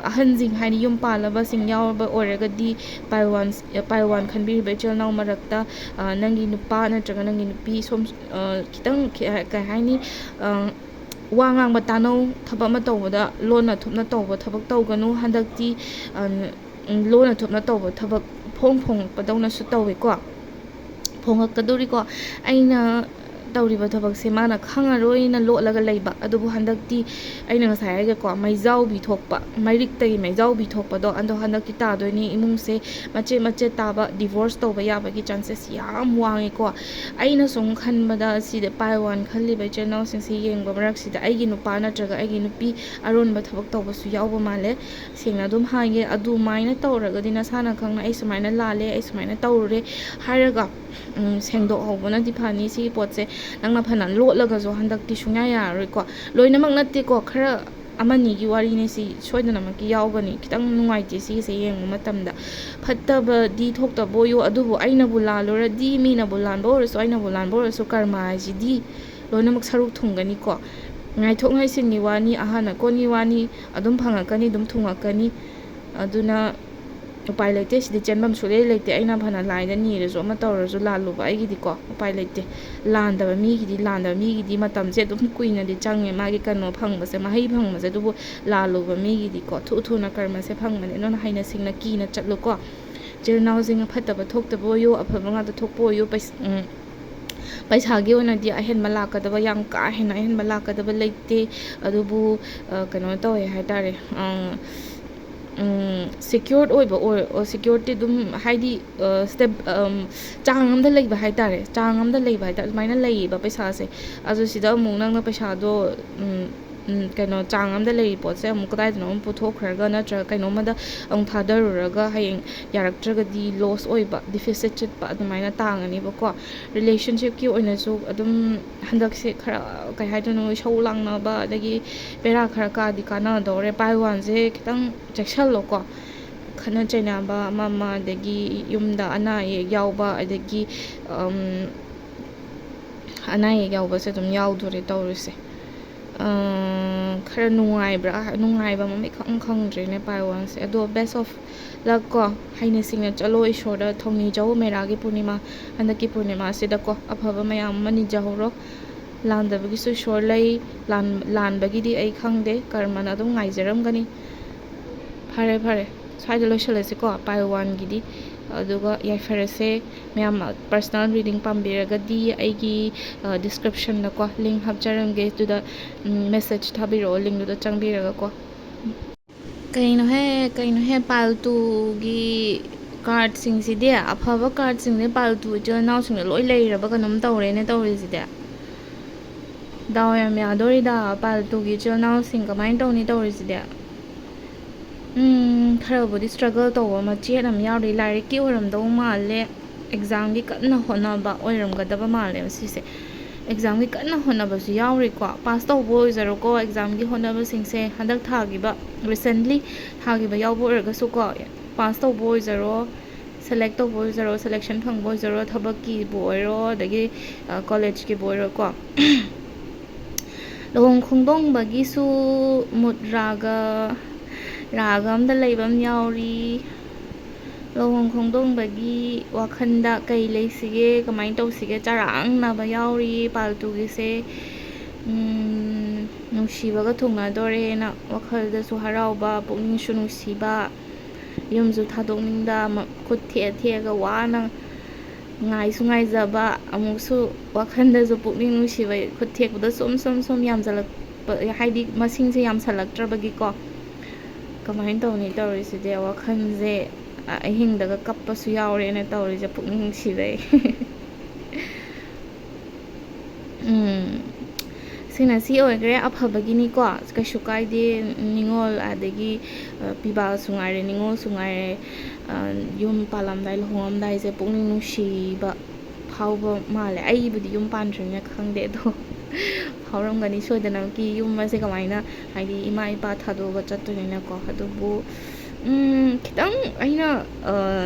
ꯑꯍꯟꯁꯤꯡ ꯍꯥꯏꯗꯤ ꯌꯨꯝ ꯄꯥꯜꯂꯕꯁꯤꯡ ꯌꯥꯎꯔꯕ ꯑꯣꯏꯔꯒꯗꯤ ꯄꯥꯏꯜ ꯋꯥꯟ ꯄꯥꯏꯜ ꯋꯥꯟ ꯈꯟꯕꯤꯔꯤꯕ ꯏꯆꯤꯜ ꯏꯅꯥꯎ ꯃꯔꯛꯇ ꯅꯪꯒꯤ ꯅꯨꯄꯥ ꯅꯠꯇ꯭ꯔꯒ ꯅꯪꯒꯤ ꯅꯨꯄꯤ ꯁꯣꯝ ꯈꯤꯇꯪ ꯀꯩ ꯍꯥꯏꯅꯤ, ꯋꯥ ꯉꯥꯡꯕ ꯇꯥꯅꯧ꯫ ꯊꯕꯛ ꯑꯃ ꯇꯧꯕꯗ ꯂꯣꯟꯅ ꯊꯨꯞꯅ ꯇꯧꯕ ꯊꯕꯛ ꯇꯧꯒꯅꯨ꯫ ꯍꯟꯗꯛꯇꯤ ꯂꯣꯟꯅ ꯊꯨꯞꯅ ꯇꯧꯕ ꯊꯕꯛ ꯐꯣꯡ ꯐꯣꯡꯉꯛꯄꯗꯧꯅꯁꯨ ꯇꯧꯋꯤꯀꯣ, ꯐꯣꯡꯉꯛꯀꯗꯧꯔꯤꯀꯣ꯫ ꯑꯩꯅ ꯇꯧꯔꯤꯕ ꯊꯕꯛꯁꯦ ꯃꯥꯅ ꯈꯪꯉꯔꯣꯏꯅ ꯂꯣꯠꯂꯒ ꯂꯩꯕ꯫ ꯑꯗꯨꯕꯨ ꯍꯟꯗꯛꯇꯤ ꯑꯩꯅ ꯉꯁꯥꯏ ꯍꯥꯏꯒꯦꯀꯣ, ꯃꯩꯖꯥꯎꯕꯤ ꯊꯣꯛꯄ, ꯃꯩꯔꯤꯛꯇꯒꯤ ꯃꯩꯖꯥꯎꯕꯤ ꯊꯣꯛꯄꯗꯣ, ꯑꯗꯣ ꯍꯟꯗꯛꯇꯤ ꯇꯥꯗꯣꯏꯅꯤ꯫ ꯏꯃꯨꯡꯁꯦ ꯃꯆꯦꯠ ꯃꯆꯦꯠ ꯇꯥꯕ, ꯗꯤꯚꯣꯔꯁ ꯇꯧꯕ ꯌꯥꯕꯒꯤ ꯆꯥꯟꯁꯦꯁ ꯌꯥꯝ ꯋꯥꯡꯉꯦꯀꯣ꯫ ꯑꯩꯅ ꯁꯨꯝ ꯈꯟꯕꯗ ꯁꯤꯗ ꯄꯥꯏꯜ ꯋꯥꯟ ꯈꯜꯂꯤꯕ ꯏꯆꯤꯜ ꯏꯅꯥꯎꯁꯤꯡꯁꯤ ꯌꯦꯡꯕ ꯃꯔꯛꯁꯤꯗ ꯑꯩꯒꯤ ꯅꯨꯄꯥ ꯅꯠꯇ꯭ꯔꯒ ꯑꯩꯒꯤ ꯅꯨꯄꯤ ꯑꯔꯣꯟꯕ ꯊꯕꯛ ꯇꯧꯕꯁꯨ ꯌꯥꯎꯕ ꯃꯥꯜꯂꯦ꯫ ꯁꯦꯡꯅ ꯑꯗꯨꯝ ꯍꯥꯏꯒꯦ, ꯑꯗꯨꯃꯥꯏꯅ ꯇꯧꯔꯒꯗꯤ ꯅꯁꯥꯅ ꯈꯪꯅ ꯑꯩ ꯁꯨꯃꯥꯏꯅ ꯂꯥꯜꯂꯦ, ꯑꯩ ꯁꯨꯃꯥꯏꯅ ꯇꯧꯔꯨꯔꯦ ꯍꯥꯏꯔꯒ ꯁꯦꯡꯗꯣꯛꯍꯧꯕꯅꯗꯤ ꯐꯅꯤ꯫ ꯁꯤꯒꯤ ꯄꯣꯠꯁꯦ ꯅꯪꯅ ꯐꯅ ꯂꯣꯠꯂꯒꯁꯨ ꯍꯟꯗꯛꯇꯤ ꯁꯨꯡꯌꯥ ꯌꯥꯔꯔꯣꯏꯀꯣ꯫ ꯂꯣꯏꯅꯃꯛ ꯅꯠꯇꯦꯀꯣ, ꯈꯔ ꯑꯃꯅꯤꯒꯤ ꯋꯥꯔꯤꯅꯤ ꯁꯤ, ꯁꯣꯏꯗꯅꯃꯛꯀꯤ ꯌꯥꯎꯒꯅꯤ꯫ ꯈꯤꯇꯪ ꯅꯨꯡꯉꯥꯏꯇꯦ ꯁꯤꯒꯤꯁꯦ ꯌꯦꯡꯕ ꯃꯇꯝꯗ꯫ ꯐꯠꯇꯕꯗꯤ ꯊꯣꯛꯇꯕ ꯑꯣꯏꯌꯨ, ꯑꯗꯨꯕꯨ ꯑꯩꯅꯕꯨ ꯂꯥꯜꯂꯨꯔꯗꯤ, ꯃꯤꯅꯕꯨ ꯂꯥꯟꯕ ꯑꯣꯏꯔꯁꯨ, ꯑꯩꯅꯕꯨ ꯂꯥꯟꯕ ꯑꯣꯏꯔꯁꯨ, ꯀꯔꯃ ꯍꯥꯏꯁꯤꯗꯤ ꯂꯣꯏꯅꯃꯛ ꯁꯔꯨꯛ ꯊꯨꯡꯒꯅꯤꯀꯣ꯫ ꯉꯥꯏꯊꯣꯛ ꯉꯥꯏꯁꯤꯟꯒꯤ ꯋꯥꯅꯤ, ꯑꯍꯥꯟ ꯑꯀꯣꯟꯒꯤ ꯋꯥꯅꯤ, ꯑꯗꯨꯝ ꯐꯪꯉꯛꯀꯅꯤ, ꯑꯗꯨꯝ ꯊꯨꯡꯉꯛꯀꯅꯤ꯫ ꯑꯗꯨꯅ ꯎꯄꯥꯏ ꯂꯩꯇꯦ, ꯁꯤꯗꯤ ꯆꯦꯟꯐꯝ ꯁꯨꯛꯂꯩ ꯂꯩꯇꯦ꯫ ꯑꯩꯅ ꯐꯅ ꯂꯥꯏꯗ ꯅꯤꯔꯁꯨ, ꯑꯃ ꯇꯧꯔꯁꯨ, ꯂꯥꯜꯂꯨꯕ ꯑꯩꯒꯤꯗꯤꯀꯣ ꯎꯄꯥꯏ ꯂꯩꯇꯦ꯫ ꯂꯥꯟꯗꯕ ꯃꯤꯒꯤꯗꯤ, ꯂꯥꯟꯗꯕ ꯃꯤꯒꯤꯗꯤ ꯃꯇꯝꯁꯦ ꯑꯗꯨꯝ ꯀꯨꯏꯅꯗꯤ ꯆꯪꯉꯦ ꯃꯥꯒꯤ ꯀꯩꯅꯣ ꯐꯪꯕꯁꯦ, ꯃꯍꯩ ꯐꯪꯕꯁꯦ꯫ ꯑꯗꯨꯕꯨ ꯂꯥꯜꯂꯨꯕ ꯃꯤꯒꯤꯗꯤꯀꯣ ꯊꯨ ꯊꯨꯅ ꯀꯔꯃꯁꯦ ꯐꯪꯕꯅꯦ꯫ ꯑꯗꯨꯅ ꯍꯩꯅ ꯁꯤꯡꯅ ꯀꯤꯅ ꯆꯠꯂꯨꯀꯣ꯫ ꯏꯆꯤꯜ ꯏꯅꯥꯎꯁꯤꯡ ꯑꯐꯠꯇꯕ ꯊꯣꯛꯇꯕ ꯑꯣꯏꯌꯨ, ꯑꯐꯕ ꯉꯥꯛꯇ ꯊꯣꯛꯄ ꯑꯣꯏꯌꯨ꯫ ꯄꯩꯁ-, ꯎꯝ, ꯄꯩꯁꯥꯒꯤ ꯑꯣꯏꯅꯗꯤ ꯑꯍꯦꯟꯕ ꯂꯥꯛꯀꯗꯕ, ꯌꯥꯝ ꯀꯥ ꯍꯦꯟꯅ ꯑꯍꯦꯟꯕ ꯂꯥꯛꯀꯗꯕ ꯂꯩꯇꯦ꯫ ꯑꯗꯨꯕꯨ, ꯑ, ꯀꯩꯅꯣ ꯇꯧꯋꯦ ꯍꯥꯏꯇꯥꯔꯦ, ꯑ, ꯎꯝ, ꯁꯦꯀ꯭ꯌꯣꯔ ꯑꯣꯏꯕ ꯑꯣꯏ-, ꯑꯣ, ꯁꯦꯀ꯭ꯌꯣꯔꯇꯤ ꯑꯗꯨꯝ, ꯍꯥꯏꯗꯤ, ꯑ, ꯁ꯭ꯇꯦꯞ-, ꯑꯝ, ꯆꯥꯡ ꯑꯃꯗ ꯂꯩꯕ ꯍꯥꯏꯇꯥꯔꯦ, ꯆꯥꯡ ꯑꯃꯗ ꯂꯩꯕ ꯍꯥꯏꯇꯥꯔꯦ, ꯑꯗꯨꯃꯥꯏꯅ ꯂꯩꯌꯦꯕ ꯄꯩꯁꯥꯁꯦ꯫ ꯑꯗꯨ ꯁꯤꯗ ꯑꯃꯨꯛ ꯅꯪꯅ ꯄꯩꯁꯥꯗꯣ, ꯎꯝ, ꯎꯝ, ꯀꯩꯅꯣ, ꯆꯥꯡ ꯑꯃꯗ ꯂꯩꯔꯤ ꯄꯣꯠꯁꯦ ꯑꯃꯨꯛ ꯀꯗꯥꯏꯗꯅꯣ ꯑꯃ ꯄꯨꯊꯣꯛꯈ꯭ꯔꯒ ꯅꯠꯇ꯭ꯔꯒ ꯀꯩꯅꯣꯝꯃꯗ ꯑꯃꯨꯛ ꯊꯥꯗꯔꯨꯔꯒ ꯍꯌꯦꯡ ꯌꯥꯔꯛꯇ꯭ꯔꯒꯗꯤ ꯂꯣꯁ ꯑꯣꯏꯕ, ꯗꯤꯐꯤꯁꯤꯠ ꯆꯠꯄ ꯑꯗꯨꯃꯥꯏꯅ ꯇꯥꯒꯅꯦꯕꯀꯣ꯫ ꯔꯤꯂꯦꯁꯟꯁꯤꯞꯀꯤ ꯑꯣꯏꯅꯁꯨ ꯑꯗꯨꯝ ꯍꯟꯗꯛꯁꯦ ꯈꯔ, ꯀꯩ ꯍꯥꯏꯗꯣꯏꯅꯣ, ꯏꯁꯧ ꯂꯥꯡꯅꯕ ꯑꯗꯒꯤ ꯕꯦꯔꯥ ꯈꯔ ꯀꯥꯗꯤ ꯀꯥꯟꯅꯗꯧꯔꯦ꯫ ꯄꯥꯏꯜ ꯋꯥꯟꯁꯦ ꯈꯤꯇꯪ ꯆꯦꯛꯁꯜꯂꯣꯀꯣ꯫ ꯈꯠꯅ ꯆꯩꯅꯕ ꯑꯃ ꯑꯃ, ꯑꯗꯒꯤ ꯌꯨꯝꯗ ꯑꯅꯥ ꯑꯌꯦꯛ ꯌꯥꯎꯕ, ꯑꯗꯒꯤ, ꯑꯝ, ꯑꯅꯥ ꯑꯌꯦꯛ ꯌꯥꯎꯕꯁꯦ ꯑꯗꯨꯝ ꯌꯥꯎꯗꯣꯔꯦ ꯇꯧꯔꯤꯁꯦ꯫ ꯑ, ꯈꯔ ꯅꯨꯡꯉꯥꯏꯕ꯭ꯔꯥ? ꯅꯨꯡꯉꯥꯏꯕ ꯑꯃ ꯏꯈꯪ ꯈꯪꯗ꯭ꯔꯦꯅꯦ ꯄꯥꯏꯜ ꯋꯥꯟꯁꯦ꯫ ꯑꯗꯣ best of luck ꯀꯣ, ꯍꯩꯅ ꯁꯤꯡꯅ ꯆꯠꯂꯣ, ꯏꯁꯣꯔꯗ ꯊꯧꯅꯤꯖꯧ꯫ ꯃꯦꯔꯥꯒꯤ ꯄꯨꯔꯅꯤꯃꯥ, ꯍꯟꯗꯛꯀꯤ ꯄꯨꯔꯅꯤꯃꯥꯁꯤꯗꯀꯣ ꯑꯐꯕ ꯃꯌꯥꯝ ꯑꯃ ꯅꯤꯖꯍꯧꯔꯣ꯫ ꯂꯥꯟꯗꯕꯒꯤꯁꯨ ꯏꯁꯣꯔ ꯂꯩ, ꯂꯥꯟ-, ꯂꯥꯟꯕꯒꯤꯗꯤ ꯑꯩ ꯈꯪꯗꯦ, ꯀꯔꯃꯅ ꯑꯗꯨꯝ ꯉꯥꯏꯖꯔꯝꯒꯅꯤ꯫ ꯐꯔꯦ, ꯐꯔꯦ, ꯁ꯭ꯋꯥꯏꯗ ꯂꯣꯏꯁꯤꯜꯂꯁꯤꯀꯣ ꯄꯥꯏꯜ ꯋꯥꯟꯒꯤꯗꯤ꯫ ꯑꯗꯨꯒ ꯌꯥꯏꯐꯔꯁꯦ꯫ ꯃꯌꯥꯝ personal reading ꯄꯥꯝꯕꯤꯔꯒꯗꯤ ꯑꯩꯒꯤ, ꯑ, description ꯗꯀꯣ link ꯍꯥꯞꯆꯔꯝꯒꯦ, ꯑꯗꯨꯗ, ꯎꯝ, message ꯊꯥꯕꯤꯔꯛꯑꯣ, link ꯇꯨꯗ ꯆꯪꯕꯤꯔꯒꯀꯣ꯫ ꯀꯩꯅꯣꯍꯦ, ꯀꯩꯅꯣꯍꯦ, ꯄꯥꯏꯜ ꯇꯨꯒꯤ card ꯁꯤꯡꯁꯤꯗꯤ, ꯑꯐꯕ card ꯁꯤꯡꯁꯦ ꯄꯥꯏꯜ ꯇꯨ ꯏꯆꯤꯜ ꯏꯅꯥꯎꯁꯤꯡꯗ ꯂꯣꯏ ꯂꯩꯔꯕ ꯀꯩꯅꯣꯝ ꯇꯧꯔꯦꯅꯦ ꯇꯧꯔꯤꯁꯤꯗꯤ꯫ ꯗꯥꯎ ꯌꯥꯝ ꯌꯥꯗꯣꯔꯤꯗ ꯄꯥꯏꯜ ꯇꯨꯒꯤ ꯏꯆꯤꯜ ꯏꯅꯥꯎꯁꯤꯡ, ꯀꯃꯥꯏꯅ ꯇꯧꯅꯤ ꯇꯧꯔꯤꯁꯤꯗꯤ? ꯎꯝ, ꯈꯔꯕꯨꯗꯤ struggle ꯇꯧꯕ ꯃꯆꯦꯠ ꯑꯃ ꯌꯥꯎꯔꯤ꯫ ꯂꯥꯏꯔꯤꯛꯀꯤ ꯑꯣꯏꯔꯝꯗꯧ ꯃꯥꯜꯂꯦ, exam ꯒꯤ ꯀꯟꯅ ꯍꯣꯠꯅꯕ ꯑꯣꯏꯔꯝꯒꯗꯕ ꯃꯥꯜꯂꯦ ꯃꯁꯤꯁꯦ꯫ ꯑꯦꯛꯖꯥꯝꯒꯤ ꯀꯟꯅ ꯍꯣꯠꯅꯕꯁꯨ ꯌꯥꯎꯔꯤꯀꯣ꯫ ꯄꯥꯁ ꯇꯧꯕ ꯑꯣꯏꯖꯔꯣꯀꯣ, ꯑꯦꯛꯖꯥꯝꯒꯤ ꯍꯣꯠꯅꯕꯁꯤꯡꯁꯦ ꯍꯟꯗꯛ ꯊꯥꯈꯤꯕ, ꯔꯤꯁꯦꯟꯂꯤ ꯊꯥꯈꯤꯕ ꯌꯥꯎꯕ ꯑꯣꯏꯔꯒꯁꯨꯀꯣ, ꯄꯥꯁ ꯇꯧꯕ ꯑꯣꯏꯖꯔꯣ, ꯁꯦꯂꯦꯛ ꯇꯧꯕ ꯑꯣꯏꯖꯔꯣ, ꯁꯦꯂꯦꯛꯁꯟ ꯐꯪꯕ ꯑꯣꯏꯖꯔꯣ, ꯊꯕꯛꯀꯤꯕꯨ ꯑꯣꯏꯔꯣ, ꯑꯗꯒꯤ ꯀꯣꯂꯦꯖꯀꯤꯕꯨ ꯑꯣꯏꯔꯣꯀꯣ꯫ ꯂꯨꯍꯣꯡ ꯈꯣꯡꯗꯣꯡꯕꯒꯤꯁꯨ ꯃꯨꯠ ꯔꯥꯒ, ꯔꯥꯒ ꯑꯝꯗ ꯂꯩꯕ ꯑꯃ ꯌꯥꯎꯔꯤ꯫ ꯂꯨꯍꯣꯡ ꯈꯣꯡꯗꯣꯡꯕꯒꯤ ꯋꯥꯈꯜꯗ ꯀꯩ ꯂꯩꯁꯤꯒꯦ, ꯀꯃꯥꯏꯅ ꯇꯧꯁꯤꯒꯦ, ꯆꯔꯥꯡꯅꯕ ꯌꯥꯎꯔꯤ ꯄꯥꯜ ꯇꯨꯒꯤꯁꯦ꯫ ꯎꯝ, ꯅꯨꯡꯁꯤꯕꯒ ꯊꯨꯡꯅꯗꯣꯔꯦꯅ ꯋꯥꯈꯜꯗꯁꯨ ꯍꯔꯥꯎꯕ, ꯄꯨꯛꯅꯤꯡꯁꯨ ꯅꯨꯡꯁꯤꯕ, ꯌꯨꯝꯁꯨ ꯊꯥꯗꯣꯛꯅꯤꯡꯗ, ꯃ-, ꯈꯨꯠ ꯊꯦꯛꯑ ꯊꯦꯛꯑꯒ ꯋꯥꯅ ꯉꯥꯏꯁꯨ ꯉꯥꯏꯖꯕ, ꯑꯃꯨꯛꯁꯨ ꯋꯥꯈꯜꯗꯁꯨ ꯄꯨꯛꯅꯤꯡ ꯅꯨꯡꯁꯤꯕ, ꯈꯨꯠ ꯊꯦꯛꯄꯗ ꯁꯨꯝ ꯁꯨꯝ ꯁꯨꯝ ꯌꯥꯝꯖꯜꯂꯛꯄ, ꯍꯥꯏꯗꯤ ꯃꯁꯤꯡꯁꯦ ꯌꯥꯝꯁꯜꯂꯛꯇ꯭ꯔꯕꯒꯤꯀꯣ꯫ ꯀꯃꯥꯏꯅ ꯇꯧꯅꯤ ꯇꯧꯔꯤꯁꯤꯗꯤ? ꯋꯥꯈꯜꯁꯦ, ꯑ-, ꯑꯍꯤꯡꯗꯒ ꯀꯞꯄꯁꯨ ꯌꯥꯎꯔꯦꯅ ꯇꯧꯔꯤꯁꯦ, ꯄꯨꯛꯅꯤꯡ ꯅꯨꯡꯁꯤꯕꯩ꯫ ꯎꯝ, ꯁꯤꯅ ꯁꯤ ꯑꯣꯏꯈ꯭ꯔꯦ, ꯑꯐꯕꯒꯤꯅꯤꯀꯣ, ꯀꯩꯁꯨ ꯀꯥꯏꯗꯦ꯫ ꯅꯤꯉꯣꯜ ꯑꯗꯒꯤ, ꯑ, ꯄꯤꯕꯥꯁꯨ ꯉꯥꯏꯔꯦ, ꯅꯤꯉꯣꯜꯁꯨ ꯉꯥꯏꯔꯦ, ꯑ, ꯌꯨꯝ ꯄꯥꯜꯂꯝꯗꯥꯏ, ꯂꯨꯍꯣꯡꯉꯝꯗꯥꯏꯁꯦ ꯄꯨꯛꯅꯤꯡ ꯅꯨꯡꯁꯤꯕ ꯐꯥꯎꯕ ꯃꯥꯜꯂꯦ꯫ ꯑꯩꯕꯨꯗꯤ ꯌꯨꯝ ꯄꯥꯟꯗ꯭ꯔꯤꯕꯅꯤꯅ ꯈꯪꯗꯦ, ꯑꯗꯣ ꯐꯥꯎꯔꯝꯒꯅꯤ ꯁꯣꯏꯗꯅꯃꯛꯀꯤ꯫ ꯌꯨꯝ ꯑꯁꯦ ꯀꯃꯥꯏꯅ, ꯍꯥꯏꯗꯤ ꯏꯃꯥ ꯏꯄꯥ ꯊꯥꯗꯣꯛꯑꯒ ꯆꯠꯇꯣꯏꯅꯤꯅꯀꯣ꯫ ꯑꯗꯨꯕꯨ, ꯎꯝ, ꯈꯤꯇꯪ ꯑꯩꯅ, ꯑ,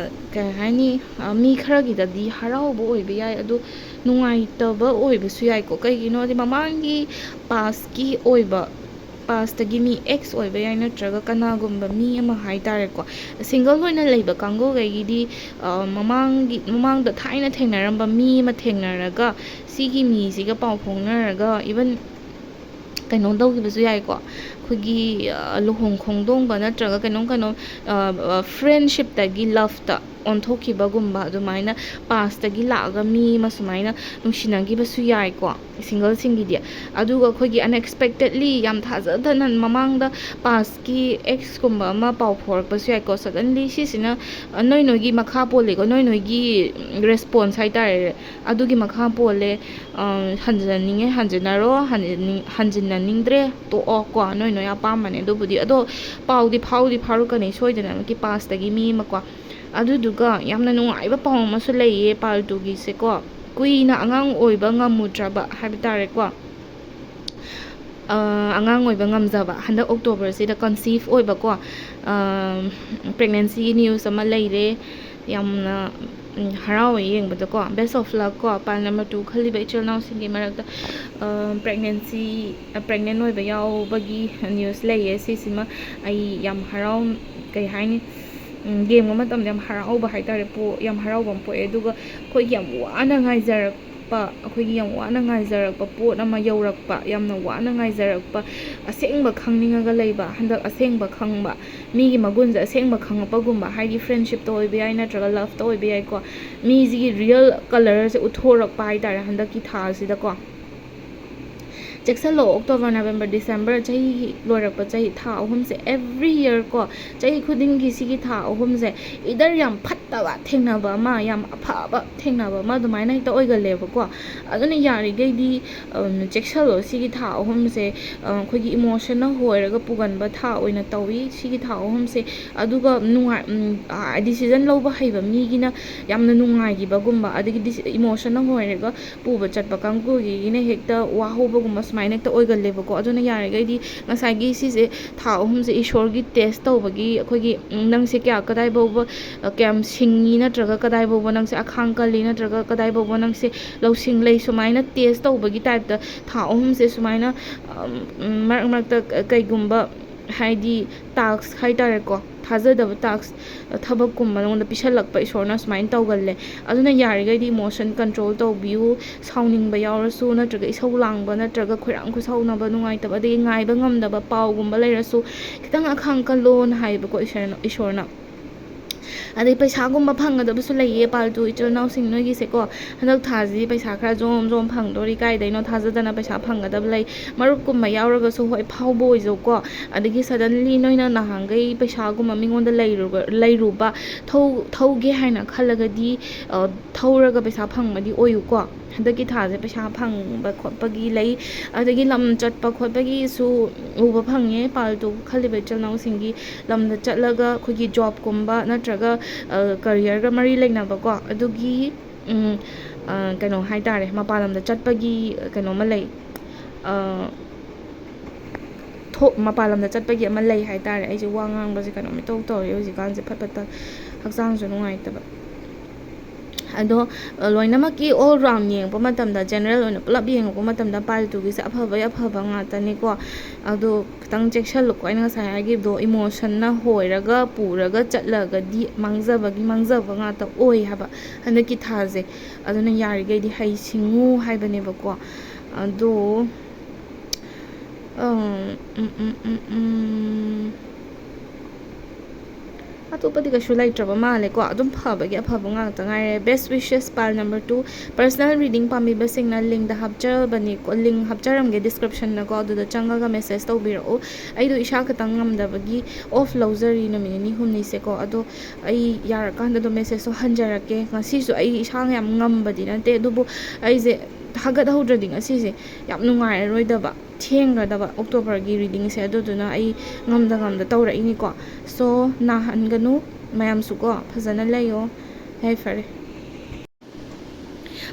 ꯀꯩ ꯍꯥꯏꯅꯤ, ꯑ, ꯃꯤ ꯈꯔꯒꯤꯗꯗꯤ ꯍꯔꯥꯎꯕ ꯑꯣꯏꯕ ꯌꯥꯏ, ꯑꯗꯣ ꯅꯨꯡꯉꯥꯏꯇꯕ ꯑꯣꯏꯕꯁꯨ ꯌꯥꯏꯀꯣ꯫ ꯀꯩꯒꯤꯅꯣꯗꯤ ꯃꯃꯥꯡꯒꯤ ꯄꯥꯁꯀꯤ ꯑꯣꯏꯕ, ꯄꯥꯁꯇꯒꯤ ꯃꯤ ꯑꯦꯛꯁ ꯑꯣꯏꯕ ꯌꯥꯏ, ꯅꯠꯇ꯭ꯔꯒ ꯀꯅꯥꯒꯨꯝꯕ ꯃꯤ ꯑꯃ ꯍꯥꯏ ꯇꯥꯔꯦꯀꯣ, ꯁꯤꯡꯒꯜ ꯑꯣꯏꯅ ꯂꯩꯕ ꯀꯥꯡꯕꯨꯈꯩꯒꯤꯗꯤ, ꯑ, ꯃꯃꯥꯡꯒꯤ, ꯃꯃꯥꯡꯗ ꯊꯥꯏꯅ ꯊꯦꯡꯅꯔꯝꯕ ꯃꯤ ꯑꯃ ꯊꯦꯡꯅꯔꯒ ꯁꯤꯒꯤ ꯃꯤꯁꯤꯒ ꯄꯥꯎ ꯐꯥꯎꯅꯔꯒ even ꯀꯩꯅꯣ ꯇꯧꯈꯤꯕꯁꯨ ꯌꯥꯏꯀꯣ꯫ ꯑꯩꯈꯣꯏꯒꯤ, ꯑ, ꯂꯨꯍꯣꯡ ꯈꯣꯡꯗꯣꯡꯕ ꯅꯠꯇ꯭ꯔꯒ ꯀꯩꯅꯣꯝ ꯀꯩꯅꯣꯝ, ꯑ, ꯑ, ꯐ꯭ꯔꯦꯟꯁꯤꯞꯇꯒꯤ ꯂꯞꯇ ꯑꯣꯟꯊꯣꯛꯈꯤꯕꯒꯨꯝꯕ, ꯑꯗꯨꯃꯥꯏꯅ ꯄꯥꯁꯇꯒꯤ ꯂꯥꯛꯑꯒ ꯃꯤ ꯑꯃ ꯁꯨꯃꯥꯏꯅ ꯅꯨꯡꯁꯤꯅꯈꯤꯕꯁꯨ ꯌꯥꯏꯀꯣ ꯁꯤꯡꯒꯜꯁꯤꯡꯒꯤꯗꯤ꯫ ꯑꯗꯨꯒ ꯑꯩꯈꯣꯏꯒꯤ unexpectedly, ꯌꯥꯝ ꯊꯥꯖꯗꯅ ꯃꯃꯥꯡꯗ ꯄꯥꯁꯀꯤ ꯑꯦꯛꯁꯀꯨꯝꯕ ꯑꯃ ꯄꯥꯎ ꯐꯥꯎꯔꯛꯄꯁꯨ ꯌꯥꯏꯀꯣ꯫ Suddenly ꯁꯤꯁꯤꯅ, ꯑ, ꯅꯣꯏ ꯅꯣꯏꯒꯤ ꯃꯈꯥ ꯄꯣꯜꯂꯤꯀꯣ, ꯅꯣꯏ ꯅꯣꯏꯒꯤ ꯔꯦꯁꯄꯣꯟꯁ ꯍꯥꯏꯇꯥꯔꯦ, ꯑꯗꯨꯒꯤ ꯃꯈꯥ ꯄꯣꯜꯂꯦ꯫ ꯑ, ꯍꯟꯖꯟꯅꯅꯤꯡꯉꯦ ꯍꯟꯖꯟꯅꯔꯣ, ꯍꯟꯖꯟꯅꯤꯡ-, ꯍꯟꯖꯤꯟꯅꯅꯤꯡꯗ꯭ꯔꯦ ꯇꯣꯛꯑꯣ ꯀꯣ, ꯅꯣꯏ ꯅꯣꯏ ꯑꯄꯥꯝꯕꯅꯦ ꯑꯗꯨꯕꯨꯗꯤ꯫ ꯑꯗꯣ ꯄꯥꯎꯗꯤ ꯐꯥꯎꯗꯤ ꯐꯥꯎꯔꯛꯀꯅꯤ ꯁꯣꯏꯗꯅꯃꯛꯀꯤ ꯄꯥꯁꯇꯒꯤ ꯃꯤ ꯑꯃꯀꯣ꯫ ꯑꯗꯨꯗꯨꯒ ꯌꯥꯝꯅ ꯅꯨꯡꯉꯥꯏꯕ ꯄꯥꯎ ꯑꯃꯁꯨ ꯂꯩꯌꯦ ꯄꯥꯜ ꯇꯨꯒꯤꯁꯦꯀꯣ꯫ ꯀꯨꯏꯅ ꯑꯉꯥꯡ ꯑꯣꯏꯕ ꯉꯝꯃꯨꯗ꯭ꯔꯕ ꯍꯥꯏꯕ ꯇꯥꯔꯦꯀꯣ꯫ ꯑꯉꯥꯡ ꯑꯣꯏꯕ ꯉꯝꯖꯕ, ꯍꯟꯗꯛ ꯑꯣꯛꯇꯣꯕꯔꯁꯤꯗ ꯀꯟꯁꯤꯞ ꯑꯣꯏꯕꯀꯣ, ꯄ꯭ꯔꯦꯒꯅꯦꯟꯁꯤꯒꯤ ꯅ꯭ꯌꯨꯁ ꯑꯃ ꯂꯩꯔꯦ꯫ ꯌꯥꯝꯅ ꯍꯔꯥꯎꯋꯦ ꯌꯦꯡꯕꯗꯀꯣ꯫ Best of luck ꯀꯣ, ꯄꯥꯏꯜ ꯅꯝꯕꯔ ꯇꯨ ꯈꯜꯂꯤꯕ ꯏꯆꯤꯜ ꯏꯅꯥꯎꯁꯤꯡꯒꯤ ꯃꯔꯛꯇ꯫ ꯄ꯭ꯔꯦꯒꯅꯦꯟꯁꯤ ꯄ꯭ꯔꯦꯒꯅꯦꯟ ꯑꯣꯏꯕ ꯌꯥꯎꯕꯒꯤ ꯅ꯭ꯌꯨꯁ ꯂꯩꯌꯦ꯫ ꯁꯤꯁꯤꯃ ꯑꯩ ꯌꯥꯝ ꯍꯔꯥꯎ ꯀꯩ ꯍꯥꯏꯅꯤ, ꯌꯦꯡꯕ ꯃꯇꯝꯗ ꯌꯥꯝ ꯍꯔꯥꯎꯕ ꯍꯥꯏꯇꯥꯔꯦ꯫ ꯌꯥꯝ ꯍꯔꯥꯎꯕ ꯑꯃ ꯄꯣꯛꯑꯦ꯫ ꯑꯗꯨꯒ ꯑꯩꯈꯣꯏꯒꯤ ꯌꯥꯝ ꯋꯥꯅ ꯉꯥꯏꯖꯔꯛꯄ ꯑꯩꯈꯣꯏꯒꯤ ꯌꯥꯝ ꯋꯥꯅ ꯉꯥꯏꯖꯔꯛꯄ ꯄꯣꯠ ꯑꯃ ꯌꯧꯔꯛꯄ, ꯌꯥꯝꯅ ꯋꯥꯅ ꯉꯥꯏꯖꯔꯛꯄ, ꯑꯁꯦꯡꯕ ꯈꯪꯅꯤꯡꯉꯒ ꯂꯩꯕ, ꯍꯟꯗꯛ ꯑꯁꯦꯡꯕ ꯈꯪꯕ, ꯃꯤꯒꯤ ꯃꯒꯨꯟꯁꯦ ꯑꯁꯦꯡꯕ ꯈꯪꯉꯛꯄꯒꯨꯝꯕ, ꯍꯥꯏꯗꯤ ꯐ꯭ꯔꯦꯟꯁꯤꯞꯇ ꯑꯣꯏꯕ ꯌꯥꯏ, ꯅꯠꯇ꯭ꯔꯒ ꯂꯞꯇ ꯑꯣꯏꯕ ꯌꯥꯏꯀꯣ꯫ ꯃꯤꯁꯤꯒꯤ ꯔꯤꯌꯦꯜ ꯀꯂꯔꯁꯦ ꯎꯠꯊꯣꯔꯛꯄ ꯍꯥꯏꯇꯥꯔꯦ ꯍꯟꯗꯛꯀꯤ ꯊꯥꯁꯤꯗꯀꯣ꯫ ꯆꯦꯛꯁꯜꯂꯣ, ꯑꯣꯛꯇꯣꯕꯔ, ꯅꯕꯦꯝꯕꯔ, ꯗꯤꯁꯦꯝꯕꯔ, ꯆꯍꯤ ꯂꯣꯏꯔꯛꯄ ꯆꯍꯤ ꯊꯥ ꯑꯍꯨꯝꯁꯦ, every year ꯀꯣ, ꯆꯍꯤ ꯈꯨꯗꯤꯡꯒꯤ ꯁꯤꯒꯤ ꯊꯥ ꯑꯍꯨꯝꯁꯦ either ꯌꯥꯝ ꯐꯠꯇꯕ ꯊꯦꯡꯅꯕ ꯑꯃ, ꯌꯥꯝ ꯑꯐꯕ ꯊꯦꯡꯅꯕ ꯑꯃ ꯑꯗꯨꯃꯥꯏꯅ ꯍꯦꯛꯇ ꯑꯣꯏꯒꯜꯂꯦꯕꯀꯣ꯫ ꯑꯗꯨꯅ ꯌꯥꯔꯤꯈꯩꯗꯤ ꯆꯦꯛꯁꯜꯂꯣ꯫ ꯁꯤꯒꯤ ꯊꯥ ꯑꯍꯨꯝꯁꯦ ꯑꯩꯈꯣꯏꯒꯤ ꯏꯃꯣꯁꯟꯅ ꯍꯣꯏꯔꯒ ꯄꯨꯒꯟꯕ ꯊꯥ ꯑꯣꯏꯅ ꯇꯧꯏ ꯁꯤꯒꯤ ꯊꯥ ꯑꯍꯨꯝꯁꯦ꯫ ꯑꯗꯨꯒ ꯅꯨꯡꯉꯥꯏ ꯗꯤꯁꯤꯖꯟ ꯂꯧꯕ ꯍꯩꯕ ꯃꯤꯒꯤꯅ ꯌꯥꯝꯅ ꯅꯨꯡꯉꯥꯏꯈꯤꯕꯒꯨꯝꯕ, ꯑꯗꯒꯤ ꯏꯃꯣꯁꯟꯅ ꯍꯣꯏꯔꯒ ꯄꯨꯕ ꯆꯠꯄ ꯀꯥꯡꯕꯨꯒꯤꯅ ꯍꯦꯛꯇ ꯋꯥꯍꯧꯕꯒꯨꯝꯕ ꯁꯨꯃꯥꯏꯅ ꯍꯦꯛꯇ ꯑꯣꯏꯒꯜꯂꯦꯕꯀꯣ꯫ ꯑꯗꯨꯅ ꯌꯥꯔꯤꯈꯩꯗꯤ ꯉꯁꯥꯏꯒꯤ ꯁꯤꯁꯦ ꯊꯥ ꯑꯍꯨꯝꯁꯦ ꯏꯁꯣꯔꯒꯤ ꯇꯦꯁ ꯇꯧꯕꯒꯤ, ꯑꯩꯈꯣꯏꯒꯤ ꯅꯪꯁꯦ ꯀꯌꯥ ꯀꯗꯥꯏ ꯐꯥꯎꯕ ꯀꯌꯥꯝ ꯁꯤꯡꯉꯤ, ꯅꯠꯇ꯭ꯔꯒ ꯀꯗꯥꯏ ꯐꯥꯎꯕ ꯅꯪꯁꯦ ꯑꯈꯥꯡ ꯀꯜꯂꯤ, ꯅꯠꯇ꯭ꯔꯒ ꯀꯗꯥꯏ ꯐꯥꯎꯕ ꯅꯪꯁꯦ ꯂꯧꯁꯤꯡ ꯂꯩ, ꯁꯨꯃꯥꯏꯅ ꯇꯦꯁ ꯇꯧꯕꯒꯤ ꯇꯥꯏꯞꯇ ꯊꯥ ꯑꯍꯨꯝꯁꯦ ꯁꯨꯃꯥꯏꯅ ꯃꯔꯛ ꯃꯔꯛꯇ ꯀꯩꯒꯨꯝꯕ ꯍꯥꯏꯗꯤ ꯇꯥꯛꯁ ꯍꯥꯏꯇꯥꯔꯦꯀꯣ, ꯊꯥꯖꯗꯕ ꯇꯥꯛꯁ, ꯊꯕꯛꯀꯨꯝꯕ ꯅꯉꯣꯟꯗ ꯄꯤꯁꯜꯂꯛꯄ ꯏꯁꯣꯔꯅ ꯁꯨꯃꯥꯏꯅ ꯇꯧꯒꯜꯂꯦ꯫ ꯑꯗꯨꯅ ꯌꯥꯔꯤꯈꯩꯗꯤ ꯏꯃꯣꯁꯟ ꯀꯟꯇ꯭ꯔꯣꯜ ꯇꯧꯕꯤꯌꯨ꯫ ꯁꯥꯎꯅꯤꯡꯕ ꯌꯥꯎꯔꯁꯨ, ꯅꯠꯇ꯭ꯔꯒ ꯏꯁꯧ ꯂꯥꯡꯕ, ꯅꯠꯇ꯭ꯔꯒ ꯈꯣꯏꯔꯥꯡ ꯈꯣꯏꯁꯥꯎꯅꯕ, ꯅꯨꯡꯉꯥꯏꯇꯕ, ꯑꯗꯒꯤ ꯉꯥꯏꯕ ꯉꯝꯗꯕ ꯄꯥꯎꯒꯨꯝꯕ ꯂꯩꯔꯁꯨ ꯈꯤꯇꯪ ꯑꯈꯥꯡ ꯀꯜꯂꯣꯅ ꯍꯥꯏꯌꯦꯕꯀꯣ ꯏꯁꯣꯔꯅ꯫ ꯑꯗꯩ ꯄꯩꯁꯥꯒꯨꯝꯕ ꯐꯪꯒꯗꯕꯁꯨ ꯂꯩꯌꯦ, ꯄꯥꯜꯇꯨ ꯏꯆꯤꯜ ꯏꯅꯥꯎꯁꯤꯡ ꯅꯣꯏꯒꯤꯁꯦꯀꯣ꯫ ꯍꯟꯗꯛ ꯊꯥꯁꯤꯗꯤ ꯄꯩꯁꯥ ꯈꯔ ꯖꯣꯝ ꯖꯣꯝ ꯐꯪꯗꯣꯔꯤ, ꯀꯥꯏꯗꯩꯅꯣ ꯊꯥꯖꯗꯅ ꯄꯩꯁꯥ ꯐꯪꯒꯗꯕ ꯂꯩ꯫ ꯃꯔꯨꯞꯀꯨꯝꯕ ꯌꯥꯎꯔꯒꯁꯨ ꯍꯣꯏ ꯐꯥꯎꯕ ꯑꯣꯏꯖꯧꯀꯣ꯫ ꯑꯗꯒꯤ ꯁꯗꯟꯂꯤ ꯅꯣꯏꯅ ꯅꯍꯥꯟꯈꯩ ꯄꯩꯁꯥꯒꯨꯝꯕ ꯃꯤꯉꯣꯟꯗ ꯂꯩꯔꯨꯕ ꯊꯧꯒꯦ ꯍꯥꯏꯅ ꯈꯜꯂꯒꯗꯤ ꯊꯧꯔꯒ ꯄꯩꯁꯥ ꯐꯪꯕꯗꯤ ꯑꯣꯏꯌꯨꯀꯣ꯫ ꯍꯟꯗꯛꯀꯤ ꯊꯥꯁꯦ ꯄꯩꯁꯥ ꯐꯪꯕ ꯈꯣꯠꯄꯒꯤ ꯂꯩ꯫ ꯑꯗꯒꯤ ꯂꯝ ꯆꯠꯄ ꯈꯣꯠꯄꯒꯤꯁꯨ ꯎꯕ ꯐꯪꯉꯦ꯫ ꯄꯥꯜꯇꯨ ꯈꯜꯂꯤꯕ ꯏꯆꯤꯜ ꯏꯅꯥꯎꯁꯤꯡꯒꯤ ꯂꯝꯗ ꯆꯠꯂꯒ ꯑꯩꯈꯣꯏꯒꯤ ꯖꯣꯕꯀꯨꯝꯕ ꯅꯠꯇ꯭ꯔꯒ ꯀꯔꯤꯌꯔꯒ ꯃꯔꯤ ꯂꯩꯅꯕꯀꯣ, ꯑꯗꯨꯒꯤ ꯀꯩꯅꯣ ꯍꯥꯏꯇꯥꯔꯦ, ꯃꯄꯥꯟ ꯂꯝꯗ ꯆꯠꯄꯒꯤ ꯀꯩꯅꯣꯃ ꯂꯩ, ꯊꯣꯛ ꯃꯄꯥꯟ ꯂꯝꯗ ꯆꯠꯄꯒꯤ ꯑꯃ ꯂꯩ ꯍꯥꯏꯇꯥꯔꯦ꯫ ꯑꯩꯁꯦ ꯋꯥ ꯉꯥꯡꯕꯁꯦ ꯀꯩꯅꯣꯝ ꯏꯇꯧ ꯇꯧꯔꯦ ꯍꯧꯖꯤꯛꯀꯥꯟꯁꯦ, ꯐꯠ ꯐꯠ ꯐꯠ ꯍꯛꯆꯥꯡꯁꯨ ꯅꯨꯡꯉꯥꯏꯇꯕ꯫ ꯑꯗꯣ ꯂꯣꯏꯅꯃꯛꯀꯤ all round ꯌꯦꯡꯉꯛꯄ ꯃꯇꯝꯗ, general ꯑꯣꯏꯅ ꯄꯨꯂꯞ ꯌꯦꯡꯉꯛꯄ ꯃꯇꯝꯗ pile twoꯒꯤꯁꯦ ꯑꯐꯕꯒꯤ ꯑꯐꯕ ꯉꯥꯛꯇꯅꯤꯀꯣ꯫ ꯑꯗꯣ ꯈꯤꯇꯪ ꯆꯦꯛꯁꯤꯜꯂꯨꯀꯣ꯫ ꯑꯩꯅ ꯉꯁꯥꯏ ꯍꯥꯏꯈꯤꯕꯗꯣ, emotionꯅ ꯍꯣꯏꯔꯒ ꯄꯨꯔꯒ ꯆꯠꯂꯒꯗꯤ ꯃꯥꯡꯖꯕꯒꯤ ꯃꯥꯡꯖꯕ ꯉꯥꯛꯇ ꯑꯣꯏ ꯍꯥꯏꯕ ꯍꯟꯗꯛꯀꯤ ꯊꯥꯁꯦ꯫ ꯑꯗꯨꯅ ꯌꯥꯔꯤꯈꯩꯗꯤ ꯍꯩ ꯁꯤꯡꯉꯨ ꯍꯥꯏꯕꯅꯦꯕꯀꯣ꯫ ꯑꯗꯣ ꯎꯝ, ꯎꯝ, ꯎꯝ, ꯎꯝ, ꯎꯝ. ꯑꯇꯣꯞꯄꯗꯤ ꯀꯩꯁꯨ ꯂꯩꯇ꯭ꯔꯕ ꯃꯥꯜꯂꯦꯀꯣ꯫ ꯑꯗꯨꯝ ꯐꯕꯒꯤ ꯑꯐꯕ ꯉꯥꯛꯇ ꯉꯥꯏꯔꯦ꯫ Best wishes pile number two, personal reading ꯄꯥꯝꯕꯤꯕꯁꯤꯡꯅ linkꯗ ꯍꯥꯞꯆꯕꯅꯤꯀꯣ, link ꯍꯥꯞꯆꯔꯝꯒꯦ descriptionꯗꯀꯣ, ꯑꯗꯨꯗ ꯆꯪꯉꯒ message ꯇꯧꯕꯤꯔꯛꯎ꯫ ꯑꯩꯗꯣ ꯏꯁꯥ ꯈꯤꯇꯪ ꯉꯝꯗꯕꯒꯤ off ꯂꯧꯖꯔꯤ ꯅꯨꯃꯤꯠ ꯅꯤꯅꯤ ꯍꯨꯝꯅꯤꯁꯦꯀꯣ꯫ ꯑꯗꯣ ꯑꯩ ꯌꯥꯔꯀꯥꯟꯗ ꯑꯗꯨꯝ messageꯇꯣ ꯍꯟꯖꯔꯛꯀꯦ꯫ ꯉꯁꯤꯁꯨ ꯑꯩ ꯏꯁꯥ ꯌꯥꯝ ꯉꯝꯕꯗꯤ ꯅꯠꯇꯦ, ꯑꯗꯨꯕꯨ ꯑꯩꯁꯦ ꯍꯥꯒꯠꯍꯧꯗ꯭ꯔꯗꯤ ꯉꯁꯤꯁꯦ ꯌꯥꯝ ꯅꯨꯡꯉꯥꯏꯔꯔꯣꯏꯗꯕ, ꯊꯦꯡꯒꯗꯕ Octoberꯒꯤ readingꯁꯦ꯫ ꯑꯗꯨꯗꯨꯅ ꯑꯩ ꯉꯝꯗ ꯉꯝꯗ ꯇꯧꯔꯛꯏꯅꯤꯀꯣ꯫ So, ꯅꯥꯍꯟꯒꯅꯨ ꯃꯌꯥꯝꯁꯨꯀꯣ, ꯐꯖꯅ ꯂꯩꯌꯣ꯫ ꯌꯥꯏꯐꯔꯦ꯫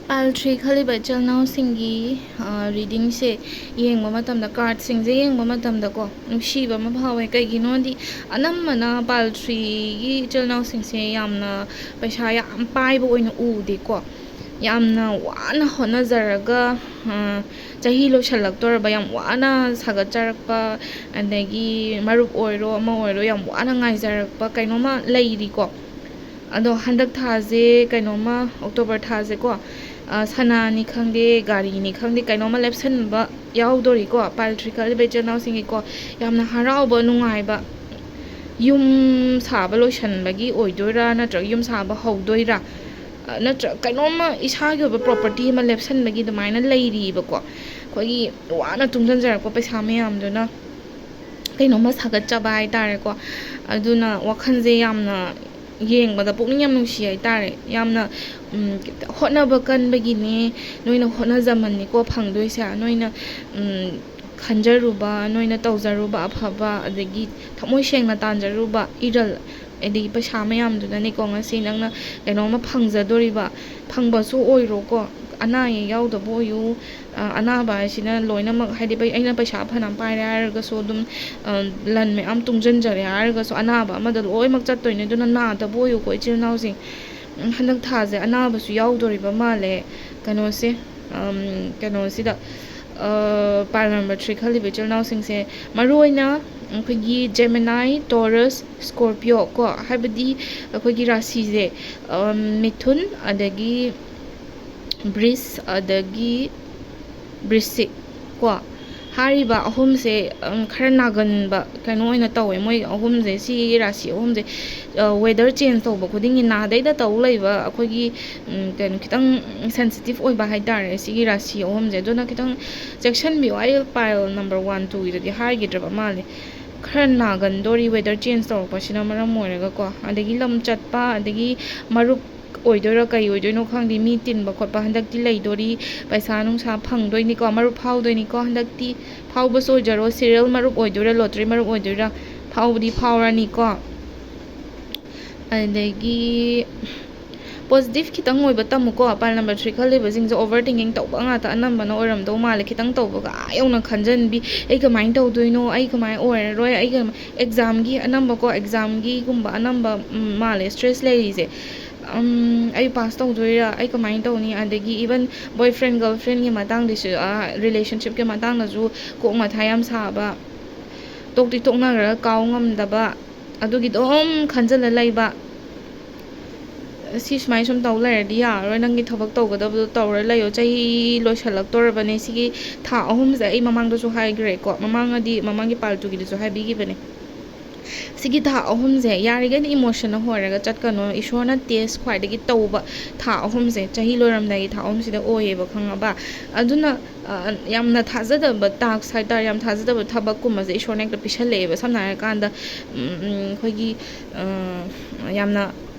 Pile three ꯈꯜꯂꯤꯕ ꯏꯆꯤꯜ ꯏꯅꯥꯎꯁꯤꯡꯒꯤ, ꯑ, readingꯁꯦ ꯌꯦꯡꯕ ꯃꯇꯝꯗ, cardꯁꯤꯡꯁꯦ ꯌꯦꯡꯕ ꯃꯇꯝꯗꯀꯣ, ꯅꯨꯡꯁꯤꯕ ꯑꯃ ꯐꯥꯎꯋꯦ꯫ ꯀꯩꯒꯤꯅꯣꯗꯤ, ꯑꯅꯝꯕꯅ pile threeꯒꯤ ꯏꯆꯤꯜ ꯏꯅꯥꯎꯁꯤꯡꯁꯦ ꯌꯥꯝꯅ ꯄꯩꯁꯥ ꯌꯥꯝ ꯄꯥꯏꯕ ꯑꯣꯏꯅ ꯎꯗꯦꯀꯣ꯫ ꯌꯥꯝꯅ ꯋꯥꯅ ꯍꯣꯠꯅꯖꯔꯒ, ꯑ, ꯆꯍꯤ ꯂꯣꯏꯁꯜꯂꯛꯇꯣꯔꯕ, ꯌꯥꯝ ꯋꯥꯅ ꯁꯥꯒꯠꯆꯔꯛꯄ, ꯑꯗꯒꯤ ꯃꯔꯨꯞ ꯑꯣꯏꯔꯣ, ꯑꯃ ꯑꯣꯏꯔꯣ, ꯌꯥꯝ ꯋꯥꯅ ꯉꯥꯏꯖꯔꯛꯄ ꯀꯩꯅꯣꯝꯃ ꯂꯩꯔꯤꯀꯣ꯫ ꯑꯗꯣ ꯍꯟꯗꯛ ꯊꯥꯁꯦ ꯀꯩꯅꯣꯝꯃ, October ꯊꯥꯁꯦꯀꯣ, ꯑ, ꯁꯅꯥꯅꯤ ꯈꯪꯗꯦ, ꯒꯥꯔꯤꯅꯤ ꯈꯪꯗꯦ, ꯀꯩꯅꯣꯝꯃ ꯂꯦꯞꯁꯟꯕ ꯌꯥꯎꯗꯣꯔꯤꯀꯣ꯫ Pile three ꯈꯜꯂꯤꯕ ꯏꯆꯤꯜ ꯏꯅꯥꯎꯁꯤꯡꯒꯤꯀꯣ, ꯌꯥꯝꯅ ꯍꯔꯥꯎꯕ, ꯅꯨꯡꯉꯥꯏꯕ, ꯌꯨꯝ ꯁꯥꯕ ꯂꯣꯏꯁꯟꯕꯒꯤ ꯑꯣꯏꯗꯣꯏꯔꯥ, ꯅꯠꯇ꯭ꯔꯒ ꯌꯨꯝ ꯁꯥꯕ ꯍꯧꯗꯣꯏꯔꯥ, ꯑ, ꯅꯠꯇ꯭ꯔꯒ ꯀꯩꯅꯣꯝꯃ ꯏꯁꯥꯒꯤ ꯑꯣꯏꯕ property ꯑꯃ ꯂꯦꯞꯁꯟꯕꯒꯤ ꯑꯗꯨꯃꯥꯏꯅ ꯂꯩꯔꯤꯕꯀꯣ꯫ ꯑꯩꯈꯣꯏꯒꯤ ꯋꯥꯅ ꯇꯨꯡꯁꯤꯟꯖꯔꯛꯄ ꯄꯩꯁꯥ ꯃꯌꯥꯝꯗꯨꯅ ꯀꯩꯅꯣꯝꯃ ꯁꯥꯒꯠꯆꯕ ꯍꯥꯏꯇꯥꯔꯦꯀꯣ꯫ ꯑꯗꯨꯅ ꯋꯥꯈꯜꯁꯦ ꯌꯥꯝꯅ ꯌꯦꯡꯕꯗ ꯄꯨꯛꯅꯤꯡ ꯌꯥꯝ ꯅꯨꯡꯁꯤ ꯍꯥꯏꯇꯥꯔꯦ꯫ ꯌꯥꯝꯅ, ꯎꯝ, ꯍꯣꯠꯅꯕ ꯀꯟꯕꯒꯤꯅꯦ, ꯅꯣꯏꯅ ꯍꯣꯠꯅꯖꯃꯟꯅꯤꯀꯣ ꯐꯪꯗꯣꯏꯁꯦ꯫ ꯅꯣꯏꯅ, ꯎꯝ, ꯈꯟꯖꯔꯨꯕ, ꯅꯣꯏꯅ ꯇꯧꯖꯔꯨꯕ ꯑꯐꯕ, ꯑꯗꯒꯤ ꯊꯃꯣꯏ ꯁꯦꯡꯅ ꯇꯥꯟꯖꯔꯨꯕ ꯏꯔꯜ, ꯑꯗꯒꯤ ꯄꯩꯁꯥ ꯃꯌꯥꯝꯗꯨꯅꯅꯦꯀꯣ, ꯉꯁꯤ ꯅꯪꯅ ꯀꯩꯅꯣꯝꯃ ꯐꯪꯖꯗꯣꯔꯤꯕ, ꯐꯪꯕꯁꯨ ꯑꯣꯏꯔꯣꯀꯣ꯫ ꯑꯅꯥ ꯑꯌꯦꯛ ꯌꯥꯎꯗꯕ ꯑꯣꯏꯌꯨ꯫ ꯑ, ꯑꯅꯥꯕ ꯍꯥꯏꯁꯤꯅ ꯂꯣꯏꯅꯃꯛ, ꯍꯥꯏꯗꯤ ꯄꯩ-, ꯑꯩꯅ ꯄꯩꯁꯥ ꯐꯅꯌꯥꯝ ꯄꯥꯏꯔꯦ ꯍꯥꯏꯔꯒꯁꯨ ꯑꯗꯨꯝ, ꯑ, ꯂꯟ ꯃꯌꯥꯝ ꯇꯨꯡꯁꯤꯟꯖꯔꯦ ꯍꯥꯏꯔꯒꯁꯨ, ꯑꯅꯥꯕ ꯑꯃꯗ ꯂꯣꯏꯅꯃꯛ ꯆꯠꯇꯣꯏꯅꯦ꯫ ꯑꯗꯨꯅ ꯅꯥꯗꯕ ꯑꯣꯏꯌꯨꯀꯣ, ꯏꯆꯤꯜ ꯏꯅꯥꯎꯁꯤꯡ꯫ ꯎꯝ, ꯍꯟꯗꯛ ꯊꯥꯁꯦ ꯑꯅꯥꯕꯁꯨ ꯌꯥꯎꯗꯣꯔꯤꯕ ꯃꯥꯜꯂꯦ꯫ ꯀꯩꯅꯣꯁꯦ, ꯑꯝ, ꯀꯩꯅꯣꯁꯤꯗ, ꯑ, pile number three ꯈꯜꯂꯤꯕ ꯏꯆꯤꯜ ꯏꯅꯥꯎꯁꯤꯡꯁꯦ, ꯃꯔꯨꯑꯣꯏꯅ ꯑꯩꯈꯣꯏꯒꯤ Gemini, Taurus, Scorpio ꯀꯣ, ꯍꯥꯏꯕꯗꯤ ꯑꯩꯈꯣꯏꯒꯤ ꯔꯥꯁꯤꯁꯦ, ꯑꯝ, ꯃꯤꯊꯨꯟ, ꯑꯗꯒꯤ ꯕ꯭ꯔꯤꯁ, ꯑꯗꯒꯤ ꯕ꯭ꯔꯤꯁꯤꯛ ꯀꯣ, ꯍꯥꯏꯔꯤꯕ ꯑꯍꯨꯝꯁꯦ, ꯎꯝ, ꯈꯔ ꯅꯥꯒꯟꯕ ꯀꯩꯅꯣ ꯑꯣꯏꯅ ꯇꯧꯋꯦ꯫ ꯃꯣꯏ ꯑꯍꯨꯝꯁꯦ, ꯁꯤꯒꯤ ꯔꯥꯁꯤ ꯑꯍꯨꯝꯁꯦ, ꯑ, weather change ꯇꯧꯕ ꯈꯨꯗꯤꯡꯒꯤ ꯅꯥꯗꯩꯗ ꯇꯧ ꯂꯩꯕ ꯑꯩꯈꯣꯏꯒꯤ, ꯎꯝ, ꯀꯩꯅꯣ, ꯈꯤꯇꯪ sensitive ꯑꯣꯏꯕ ꯍꯥꯏꯇꯥꯔꯦ ꯁꯤꯒꯤ ꯔꯥꯁꯤ ꯑꯍꯨꯝꯁꯦ꯫ ꯑꯗꯨꯅ ꯈꯤꯇꯪ ꯆꯦꯛꯁꯤꯟꯕꯤꯌꯨ꯫ ꯑꯩ pile number one, twoꯒꯤꯗꯗꯤ ꯍꯥꯏꯈꯤꯗ꯭ꯔꯕ ꯃꯥꯜꯂꯦ꯫ ꯈꯔ ꯅꯥꯒꯟꯗꯣꯔꯤ weather change ꯇꯧꯔꯛꯄꯁꯤꯅ ꯃꯔꯝ ꯑꯣꯏꯔꯒꯀꯣ꯫ ꯑꯗꯒꯤ ꯂꯝ ꯆꯠꯄ, ꯑꯗꯒꯤ ꯃꯔꯨꯞ ꯑꯣꯏꯗꯣꯏꯔꯥ ꯀꯩ ꯑꯣꯏꯗꯣꯏꯅꯣ ꯈꯪꯗꯦ, ꯃꯤ ꯇꯤꯟꯕ ꯈꯣꯠꯄ ꯍꯟꯗꯛꯇꯤ ꯂꯩꯗꯣꯔꯤ꯫ ꯄꯩꯁꯥ ꯅꯨꯡꯁꯥ ꯐꯪꯗꯣꯏꯅꯤꯀꯣ, ꯃꯔꯨꯞ ꯐꯥꯎꯗꯣꯏꯅꯤꯀꯣ ꯍꯟꯗꯛꯇꯤ꯫ ꯐꯥꯎꯕꯁꯨ ꯑꯣꯏꯖꯔꯣ, serial ꯃꯔꯨꯞ ꯑꯣꯏꯗꯣꯏꯔꯥ, lottery ꯃꯔꯨꯞ ꯑꯣꯏꯗꯣꯏꯔꯥ, ꯐꯥꯎꯕꯗꯤ ꯐꯥꯎꯔꯅꯤꯀꯣ꯫ ꯑꯗꯒꯤ positive ꯈꯤꯇꯪ ꯑꯣꯏꯕ ꯇꯝꯃꯨꯀꯣ, pile number three ꯈꯜꯂꯤꯕꯁꯤꯡꯁꯦ꯫ Over thinking ꯇꯧꯕ ꯉꯥꯛꯇ ꯑꯅꯝꯕꯅ ꯑꯣꯏꯔꯝꯗꯧ ꯃꯥꯜꯂꯦ꯫ ꯈꯤꯇꯪ ꯇꯧꯕꯒ ꯑꯥ ꯌꯧꯅ ꯈꯟꯖꯟꯕꯤ, "ꯑꯩ ꯀꯃꯥꯏꯅ ꯇꯧꯗꯣꯏꯅꯣ, ꯑꯩ ꯀꯃꯥꯏꯅ ꯑꯣꯏꯔꯔꯣꯏ, ꯑꯩ ꯀꯃꯥꯏ-", examꯒꯤ ꯑꯅꯝꯕꯀꯣ, examꯒꯤꯒꯨꯝꯕ ꯑꯅꯝꯕ, ꯎꯝ, ꯃꯥꯜꯂꯦ stress ꯂꯩꯔꯤꯁꯦ꯫ ꯎꯝ, "ꯑꯩ pass ꯇꯧꯗꯣꯏꯔꯥ, ꯑꯩ ꯀꯃꯥꯏꯅ ꯇꯧꯅꯤ?" ꯑꯗꯒꯤ even boyfriend girlfriendꯒꯤ ꯃꯇꯥꯡꯗꯁꯨ, ꯑ, relationshipꯀꯤ ꯃꯇꯥꯡꯗꯁꯨ ꯀꯣꯛ ꯃꯊꯥ ꯌꯥꯝ ꯁꯥꯕ, ꯇꯣꯛꯇꯤ ꯇꯣꯛꯅꯈ꯭ꯔꯒ ꯀꯥꯎ ꯉꯝꯗꯕ, ꯑꯗꯨꯒꯤ ꯑꯗꯨꯝ ꯈꯟꯖꯤꯜꯂ ꯂꯩꯕ꯫ ꯁꯤ ꯁꯨꯃꯥꯏꯅ ꯁꯨꯝ ꯇꯧ ꯂꯩꯔꯗꯤ ꯌꯥꯔꯔꯣꯏ, ꯅꯪꯒꯤ ꯊꯕꯛ ꯇꯧꯒꯗꯕꯗꯣ ꯇꯧꯔ ꯂꯩꯌꯣ꯫ ꯆꯍꯤ ꯂꯣꯏꯁꯜꯂꯛꯇꯣꯔꯕꯅꯦ꯫ ꯁꯤꯒꯤ ꯊꯥ ꯑꯍꯨꯝꯁꯦ ꯑꯩ ꯃꯃꯥꯡꯗꯁꯨ ꯍꯥꯏꯈ꯭ꯔꯦꯀꯣ, ꯃꯃꯥꯡꯗꯗꯤ, ꯃꯃꯥꯡꯒꯤ pile twoꯒꯤꯗꯁꯨ ꯍꯥꯏꯕꯤꯈꯤꯕꯅꯦ꯫ ꯁꯤꯒꯤ ꯊꯥ ꯑꯍꯨꯝꯁꯦ ꯌꯥꯔꯤꯈꯩꯗꯤ emotionꯅ ꯍꯣꯏꯔꯒ ꯆꯠꯀꯅꯣ꯫ ꯏꯁꯣꯔꯅ test ꯈ꯭ꯋꯥꯏꯗꯒꯤ ꯇꯧꯕ ꯊꯥ ꯑꯍꯨꯝꯁꯦ ꯆꯍꯤ ꯂꯣꯏꯔꯝꯗꯥꯏꯒꯤ ꯊꯥ ꯑꯍꯨꯝꯁꯤꯗ ꯑꯣꯏꯌꯦꯕ, ꯈꯪꯉꯕ? ꯑꯗꯨꯅ, ꯑ, ꯌꯥꯝꯅ ꯊꯥꯖꯗꯕ task ꯍꯥꯏꯇꯥꯔꯦ, ꯌꯥꯝ ꯊꯥꯖꯗꯕ ꯊꯕꯛꯀꯨꯝꯕꯁꯦ ꯏꯁꯣꯔꯅ ꯍꯦꯛꯇ ꯄꯤꯁꯜꯂꯛꯑꯦꯕ꯫ ꯁꯝꯅ ꯍꯥꯏꯔꯀꯥꯟꯗ, ꯎꯝ, ꯎꯝ, ꯑꯩꯈꯣꯏꯒꯤ, ꯑ, ꯌꯥꯝꯅ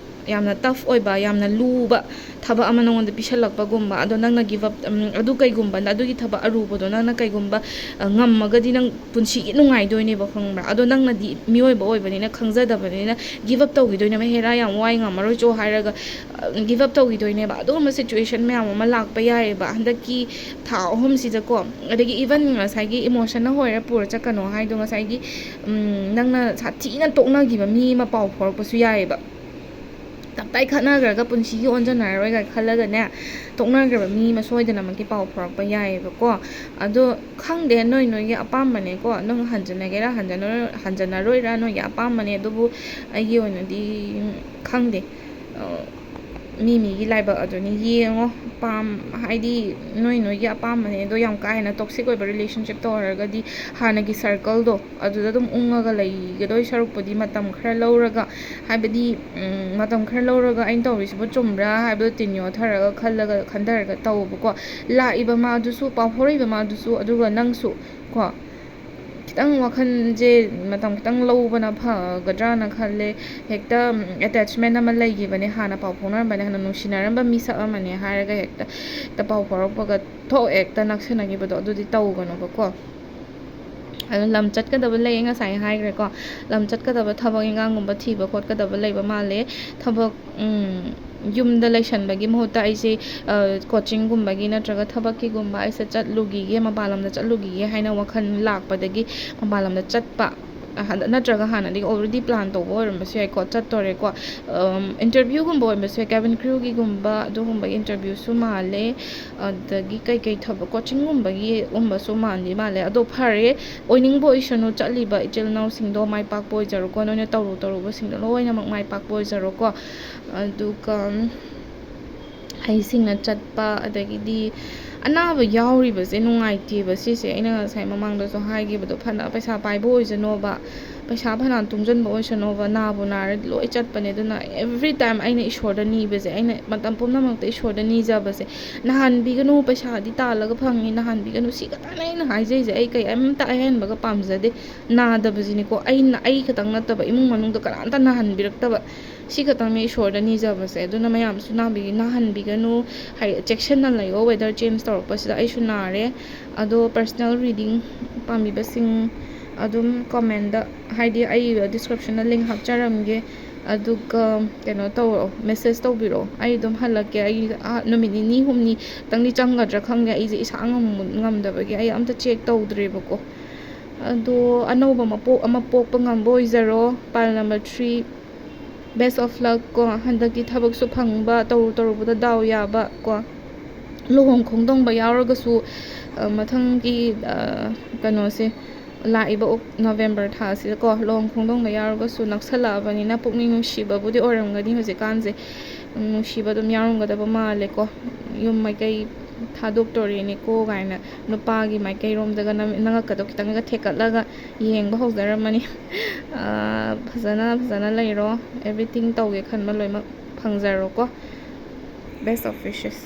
ꯌꯥꯝꯅ tough ꯑꯣꯏꯕ, ꯌꯥꯝꯅ ꯂꯨꯕ ꯊꯕꯛ ꯑꯃ ꯅꯉꯣꯟꯗ ꯄꯤꯁꯜꯂꯛꯄꯒꯨꯝꯕ, ꯑꯗꯣ ꯅꯪꯅ give up, ꯎꯝ, ꯑꯗꯨ ꯀꯩꯒꯨꯝꯕ, ꯑꯗꯨꯒꯤ ꯊꯕꯛ ꯑꯔꯨꯕꯗꯣ ꯅꯪꯅ ꯀꯩꯒꯨꯝꯕ, ꯑ, ꯉꯝꯃꯒꯗꯤ ꯅꯪ ꯄꯨꯟꯁꯤꯒꯤ ꯅꯨꯡꯉꯥꯏꯗꯣꯏꯅꯦꯕ, ꯈꯪꯕ꯭ꯔꯥ? ꯑꯗꯣ ꯅꯪꯅꯗꯤ ꯃꯤꯑꯣꯏꯕ ꯑꯣꯏꯕꯅꯤꯅ, ꯈꯪꯖꯗꯕꯅꯤꯅ give up ꯇꯧꯈꯤꯗꯣꯏꯅꯦꯕ, "ꯍꯦꯔꯥ, ꯌꯥꯝ ꯋꯥꯏ, ꯉꯝꯃꯔꯣꯏ, ꯆꯣ" ꯍꯥꯏꯔꯒ, ꯑ, give up ꯇꯧꯈꯤꯗꯣꯏꯅꯦꯕ꯫ ꯑꯗꯨꯒꯨꯝꯕ situation ꯃꯌꯥꯝ ꯑꯃ ꯂꯥꯛꯄ ꯌꯥꯏꯑꯕ꯫ ꯍꯟꯗꯛꯀꯤ ꯊꯥ ꯑꯍꯨꯝꯁꯤꯗꯀꯣ, ꯑꯗꯒꯤ even ꯉꯁꯥꯏꯒꯤ emotionꯅ ꯍꯣꯏꯔ ꯄꯨꯔ ꯆꯠꯀꯅꯣ ꯍꯥꯏꯗꯣ, ꯉꯁꯥꯏꯒꯤ, ꯎꯝ, ꯅꯪꯅ ꯁꯥꯊꯤꯅ ꯇꯣꯛꯅꯈꯤꯕ ꯃꯤ ꯑꯃ ꯄꯥꯎ ꯐꯥꯎꯔꯛꯄꯁꯨ ꯌꯥꯏꯑꯕ꯫ ꯇꯞꯇꯥꯏ ꯈꯠꯅꯈ꯭ꯔꯒ ꯄꯨꯟꯁꯤꯒꯤ ꯑꯣꯟꯖꯟꯅꯔꯔꯣꯏ ꯀꯥꯏ ꯈꯜꯂꯒꯅꯦ, ꯇꯣꯛꯅꯈ꯭ꯔꯕ ꯃꯤ ꯑꯃ ꯁꯣꯏꯗꯅꯃꯛꯀꯤ ꯄꯥꯎ ꯐꯥꯎꯔꯛꯄ ꯌꯥꯏꯑꯕꯀꯣ꯫ ꯑꯗꯣ ꯈꯪꯗꯦ, ꯅꯣꯏ ꯅꯣꯏꯒꯤ ꯑꯄꯥꯝꯕꯅꯦꯀꯣ꯫ ꯅꯪ ꯍꯟꯖꯟꯅꯒꯦꯔꯥ ꯍꯟꯖꯟꯅꯔꯣꯏ-, ꯍꯟꯖꯟꯅꯔꯣꯏꯔꯥ ꯅꯣꯏꯒꯤ ꯑꯄꯥꯝꯕꯅꯦ, ꯑꯗꯨꯕꯨ ꯑꯩꯒꯤ ꯑꯣꯏꯅꯗꯤ, ꯎꯝ, ꯈꯪꯗꯦ꯫ ꯑ, ꯃꯤ ꯃꯤꯒꯤ ꯂꯥꯏꯕꯛ ꯑꯗꯨꯅꯤ, ꯌꯦꯡꯉꯣ꯫ ꯄꯥꯝ-, ꯍꯥꯏꯗꯤ ꯅꯣꯏ ꯅꯣꯏꯒꯤ ꯑꯄꯥꯝꯕꯅꯦ, ꯑꯗꯣ ꯌꯥꯝ ꯀꯥ ꯍꯦꯟꯅ toxic ꯑꯣꯏꯕ relationship ꯇꯧꯔꯒꯗꯤ ꯍꯥꯟꯅꯒꯤ circleꯗꯣ ꯑꯗꯨꯗ ꯑꯗꯨꯝ ꯎꯪꯉꯒ ꯂꯩꯒꯗꯣꯏ ꯁꯔꯨꯛꯄꯨꯗꯤ ꯃꯇꯝ ꯈꯔ ꯂꯧꯔꯒ, ꯍꯥꯏꯕꯗꯤ, ꯎꯝ, ꯃꯇꯝ ꯈꯔ ꯂꯧꯔꯒ ꯑꯩꯅ ꯇꯧꯔꯤꯁꯤꯕꯨ ꯆꯨꯝꯕ꯭ꯔꯥ ꯍꯥꯏꯕꯗꯣ ꯇꯤꯟ ꯌꯣꯠꯊꯔꯒ ꯈꯜꯂꯒ ꯈꯟꯊꯔꯒ ꯇꯧꯕꯀꯣ꯫ ꯂꯥꯛꯏꯕ ꯃꯥꯗꯨꯁꯨ, ꯄꯥꯎ ꯐꯥꯎꯔꯛꯏꯕ ꯃꯥꯗꯨꯁꯨ, ꯑꯗꯨꯒ ꯅꯪꯁꯨ ꯀꯣ, ꯈꯤꯇꯪ ꯋꯥꯈꯜꯁꯦ ꯃꯇꯝ ꯈꯤꯇꯪ ꯂꯧꯕꯅ ꯐꯒꯗ꯭ꯔꯥꯅ ꯈꯜꯂꯦ꯫ ꯍꯦꯛꯇ, ꯎꯝ, attachment ꯑꯃ ꯂꯩꯈꯤꯕꯅꯦ, ꯍꯥꯟꯅ ꯄꯥꯎ ꯐꯥꯎꯅꯔꯝꯕꯅꯦ, ꯍꯥꯟꯅ ꯅꯨꯡꯁꯤꯅꯔꯝꯕ ꯃꯤꯁꯛ ꯑꯃꯅꯦ ꯍꯥꯏꯔꯒ ꯍꯦꯛꯇ, ꯍꯦꯛꯇ ꯄꯥꯎ ꯐꯥꯎꯔꯛꯄꯒ ꯊꯣꯛ ꯍꯦꯛꯇ ꯅꯛꯁꯟꯅꯈꯤꯕꯗꯣ, ꯑꯗꯨꯗꯤ ꯇꯧꯒꯅꯣꯕꯀꯣ꯫ ꯑꯗꯣ ꯂꯝ ꯆꯠꯀꯗꯕ ꯂꯩ, ꯉꯁꯥꯏ ꯍꯥꯏꯈ꯭ꯔꯦꯀꯣ꯫ ꯂꯝ ꯆꯠꯀꯗꯕ, ꯊꯕꯛ ꯏꯟꯈꯥꯡꯒꯨꯝꯕ ꯊꯤꯕ ꯈꯣꯠꯀꯗꯕ ꯂꯩꯕ ꯃꯥꯜꯂꯦ꯫ ꯊꯕꯛ, ꯎꯝ, ꯌꯨꯝꯗ ꯂꯩꯁꯟꯕꯒꯤ ꯃꯍꯨꯠꯇ ꯑꯩꯁꯦ, ꯑ, coachingꯒꯨꯝꯕꯒꯤ ꯅꯠꯇ꯭ꯔꯒ ꯊꯕꯛꯀꯤꯒꯨꯝꯕ ꯑꯩꯁꯦ ꯆꯠꯂꯨꯈꯤꯒꯦ, ꯃꯄꯥꯟ ꯂꯝꯗ ꯆꯠꯂꯨꯈꯤꯒꯦ ꯍꯥꯏꯅ ꯋꯥꯈꯜ ꯂꯥꯛꯄꯗꯒꯤ ꯃꯄꯥꯟ ꯂꯝꯗ ꯆꯠꯄ, ꯑ, ꯍꯟ-, ꯅꯠꯇ꯭ꯔꯒ ꯍꯥꯟꯅꯗꯒꯤ already plan ꯇꯧꯕ ꯑꯣꯏꯔꯝꯕꯁꯨ ꯌꯥꯏꯀꯣ, ꯆꯠꯇꯣꯔꯦꯀꯣ꯫ ꯑꯝ, interviewꯒꯨꯝꯕ ꯑꯣꯏꯔꯝꯕꯁꯨ ꯌꯥꯏ, cabin crewꯒꯤꯒꯨꯝꯕ ꯑꯗꯨꯒꯨꯝꯕꯒꯤ interviewꯁꯨ ꯃꯥꯜꯂꯦ꯫ ꯑꯗꯒꯤ ꯀꯩꯀꯩ ꯊꯕꯛ, coachingꯒꯨꯝꯕꯒꯤ ꯒꯨꯝꯕꯁꯨ ꯃꯥꯟꯗꯤ ꯃꯥꯜꯂꯦ꯫ ꯑꯗꯣ ꯐꯔꯦ, ꯑꯣꯏꯅꯤꯡꯕ ꯑꯣꯏꯁꯅꯨ, ꯆꯠꯂꯤꯕ ꯏꯆꯤꯜ ꯏꯅꯥꯎꯁꯤꯡꯗꯣ ꯃꯥꯏ ꯄꯥꯛꯄ ꯑꯣꯏꯖꯔꯣꯀꯣ, ꯅꯣꯏꯅ ꯇꯧꯔꯨ ꯇꯧꯔꯨꯕꯁꯤꯡꯗꯣ ꯂꯣꯏꯅꯃꯛ ꯃꯥꯏ ꯄꯥꯛꯄ ꯑꯣꯏꯖꯔꯣꯀꯣ꯫ ꯑꯗꯨꯒ ꯍꯩꯁꯤꯡꯅ ꯆꯠꯄ, ꯑꯗꯒꯤꯗꯤ ꯑꯅꯥꯕ ꯌꯥꯎꯔꯤꯕꯁꯦ ꯅꯨꯡꯉꯥꯏꯇꯦꯕ꯫ ꯁꯤꯁꯦ ꯑꯩꯅ ꯉꯁꯥꯏ ꯃꯃꯥꯡꯗꯁꯨ ꯍꯥꯏꯈꯤꯕꯗꯣ, ꯐꯅ ꯄꯩꯁꯥ ꯄꯥꯏꯕ ꯑꯣꯏꯖꯅꯣꯕ, ꯄꯩꯁꯥ ꯐꯅꯌꯥꯝ ꯇꯨꯡꯁꯤꯟꯕ ꯑꯣꯏꯁꯅꯣꯕ, ꯅꯥꯕꯨ ꯅꯥꯔꯗꯤ ꯂꯣꯏ ꯆꯠꯄꯅꯦ꯫ ꯑꯗꯨꯅ every time ꯑꯩꯅ ꯏꯁꯣꯔꯗ ꯅꯤꯕꯁꯦ, ꯑꯩꯅ ꯃꯇꯝ ꯄꯨꯝꯅꯃꯛꯇ ꯏꯁꯣꯔꯗ ꯅꯤꯖꯕꯁꯦ, "ꯅꯥꯍꯟꯕꯤꯒꯅꯨ, ꯄꯩꯁꯥꯗꯤ ꯇꯥꯜꯂꯒ ꯐꯪꯉꯤ, ꯅꯥꯍꯟꯕꯤꯒꯅꯨ", ꯁꯤ ꯈꯛꯇꯅꯦ ꯑꯩꯅ ꯍꯥꯏꯖꯩꯁꯦ꯫ ꯑꯩ ꯀꯩ ꯑꯝꯇ ꯑꯍꯦꯟꯕꯒ ꯄꯥꯝꯖꯗꯦ꯫ ꯅꯥꯗꯕꯁꯤꯅꯤꯀꯣ, ꯑꯩꯅ, ꯑꯩ ꯈꯛꯇꯪ ꯅꯠꯇꯕ, ꯏꯃꯨꯡ ꯃꯅꯨꯡꯗ ꯀꯅꯥꯝꯇ ꯅꯥꯍꯟꯕꯤꯔꯛꯇꯕ꯫ ꯁꯤ ꯈꯛꯇꯪꯅꯦ ꯏꯁꯣꯔꯗ ꯅꯤꯖꯕꯁꯦ꯫ ꯑꯗꯨꯅ ꯃꯌꯥꯝꯁꯨ ꯅꯥꯕꯤ ꯅꯥꯍꯟꯕꯤꯒꯅꯨ, ꯍꯥꯏ, ꯆꯦꯛꯁꯤꯟꯅ ꯂꯩꯌꯣ꯫ Weather change ꯇꯧꯔꯛꯄꯁꯤꯗ ꯑꯩꯁꯨ ꯅꯥꯔꯦ꯫ ꯑꯗꯣ personal reading ꯄꯥꯝꯕꯤꯕꯁꯤꯡ ꯑꯗꯨꯝ commentꯗ, ꯍꯥꯏꯗꯤ ꯑꯩ descriptionꯗ link ꯍꯥꯞꯆꯔꯝꯒꯦ, ꯑꯗꯨꯒ ꯀꯩꯅꯣ ꯇꯧꯔꯛꯑꯣ, message ꯇꯧꯕꯤꯔꯛꯑꯣ꯫ ꯑꯩ ꯑꯗꯨꯝ ꯍꯜꯂꯛꯀꯦ꯫ ꯑꯩ, ꯑꯥ, ꯅꯨꯃꯤꯠ ꯅꯤꯅꯤ ꯍꯨꯝꯅꯤ ꯈꯛꯇꯪꯗꯤ ꯆꯪꯒꯗ꯭ꯔꯥ ꯈꯪꯗꯦ꯫ ꯑꯩꯁꯦ ꯏꯁꯥ ꯉꯝ-, ꯉꯝꯗꯕꯒꯤ ꯑꯩ ꯑꯝꯇ check ꯇꯧꯗ꯭ꯔꯦꯕꯀꯣ꯫ ꯑꯗꯣ ꯑꯅꯧꯕ ꯃꯄꯣꯛ ꯑꯃ ꯄꯣꯛꯄ ꯉꯝꯕ ꯑꯣꯏꯖꯔꯣ꯫ Pile number three, best of luck ꯀꯣ꯫ ꯍꯟꯗꯛꯇꯤ ꯊꯕꯛꯁꯨ ꯐꯪꯕ, ꯇꯧꯔꯨ ꯇꯧꯔꯨꯕꯗ ꯗꯥꯎ ꯌꯥꯕ ꯀꯣ꯫ ꯂꯨꯍꯣꯡ ꯈꯣꯡꯗꯣꯡꯕ ꯌꯥꯎꯔꯒꯁꯨ, ꯑ, ꯃꯊꯪꯒꯤ, ꯑ, ꯀꯩꯅꯣꯁꯦ, ꯂꯥꯛꯏꯕ ꯑꯣꯛ-, November ꯊꯥꯁꯤꯗꯀꯣ, ꯂꯨꯍꯣꯡ ꯈꯣꯡꯗꯣꯡꯕ ꯌꯥꯎꯔꯒꯁꯨ ꯅꯛꯁꯜꯂꯛꯑꯕꯅꯤꯅ ꯄꯨꯛꯅꯤꯡ ꯅꯨꯡꯁꯤꯕꯕꯨꯗꯤ ꯑꯣꯏꯔꯝꯒꯅꯤ ꯍꯧꯖꯤꯛꯀꯥꯟꯁꯦ꯫ ꯎꯝ, ꯅꯨꯡꯁꯤꯕ ꯑꯗꯨꯝ ꯌꯥꯎꯔꯝꯒꯗꯕ ꯃꯥꯜꯂꯦꯀꯣ꯫ ꯌꯨꯝ ꯃꯥꯏꯀꯩ ꯊꯥꯗꯣꯛꯇꯣꯔꯦꯅꯦꯀꯣ ꯀꯥꯏꯅ ꯅꯨꯄꯥꯒꯤ ꯃꯥꯏꯀꯩꯔꯣꯝꯗꯒ ꯅꯝ-, ꯅꯉꯛꯀꯗꯣ ꯈꯤꯇꯪꯒ ꯊꯦꯛꯀꯠꯂꯒ ꯌꯦꯡꯕ ꯍꯧꯖꯔꯝꯃꯅꯤ꯫ ꯑꯥ, ꯐꯖꯅ, ꯐꯖꯅ ꯂꯩꯔꯣ꯫ Everything ꯇꯧꯒꯦ ꯈꯟꯕ ꯂꯣꯏꯅꯃꯛ ꯐꯪꯖꯔꯣꯀꯣ꯫ Best of wishes꯫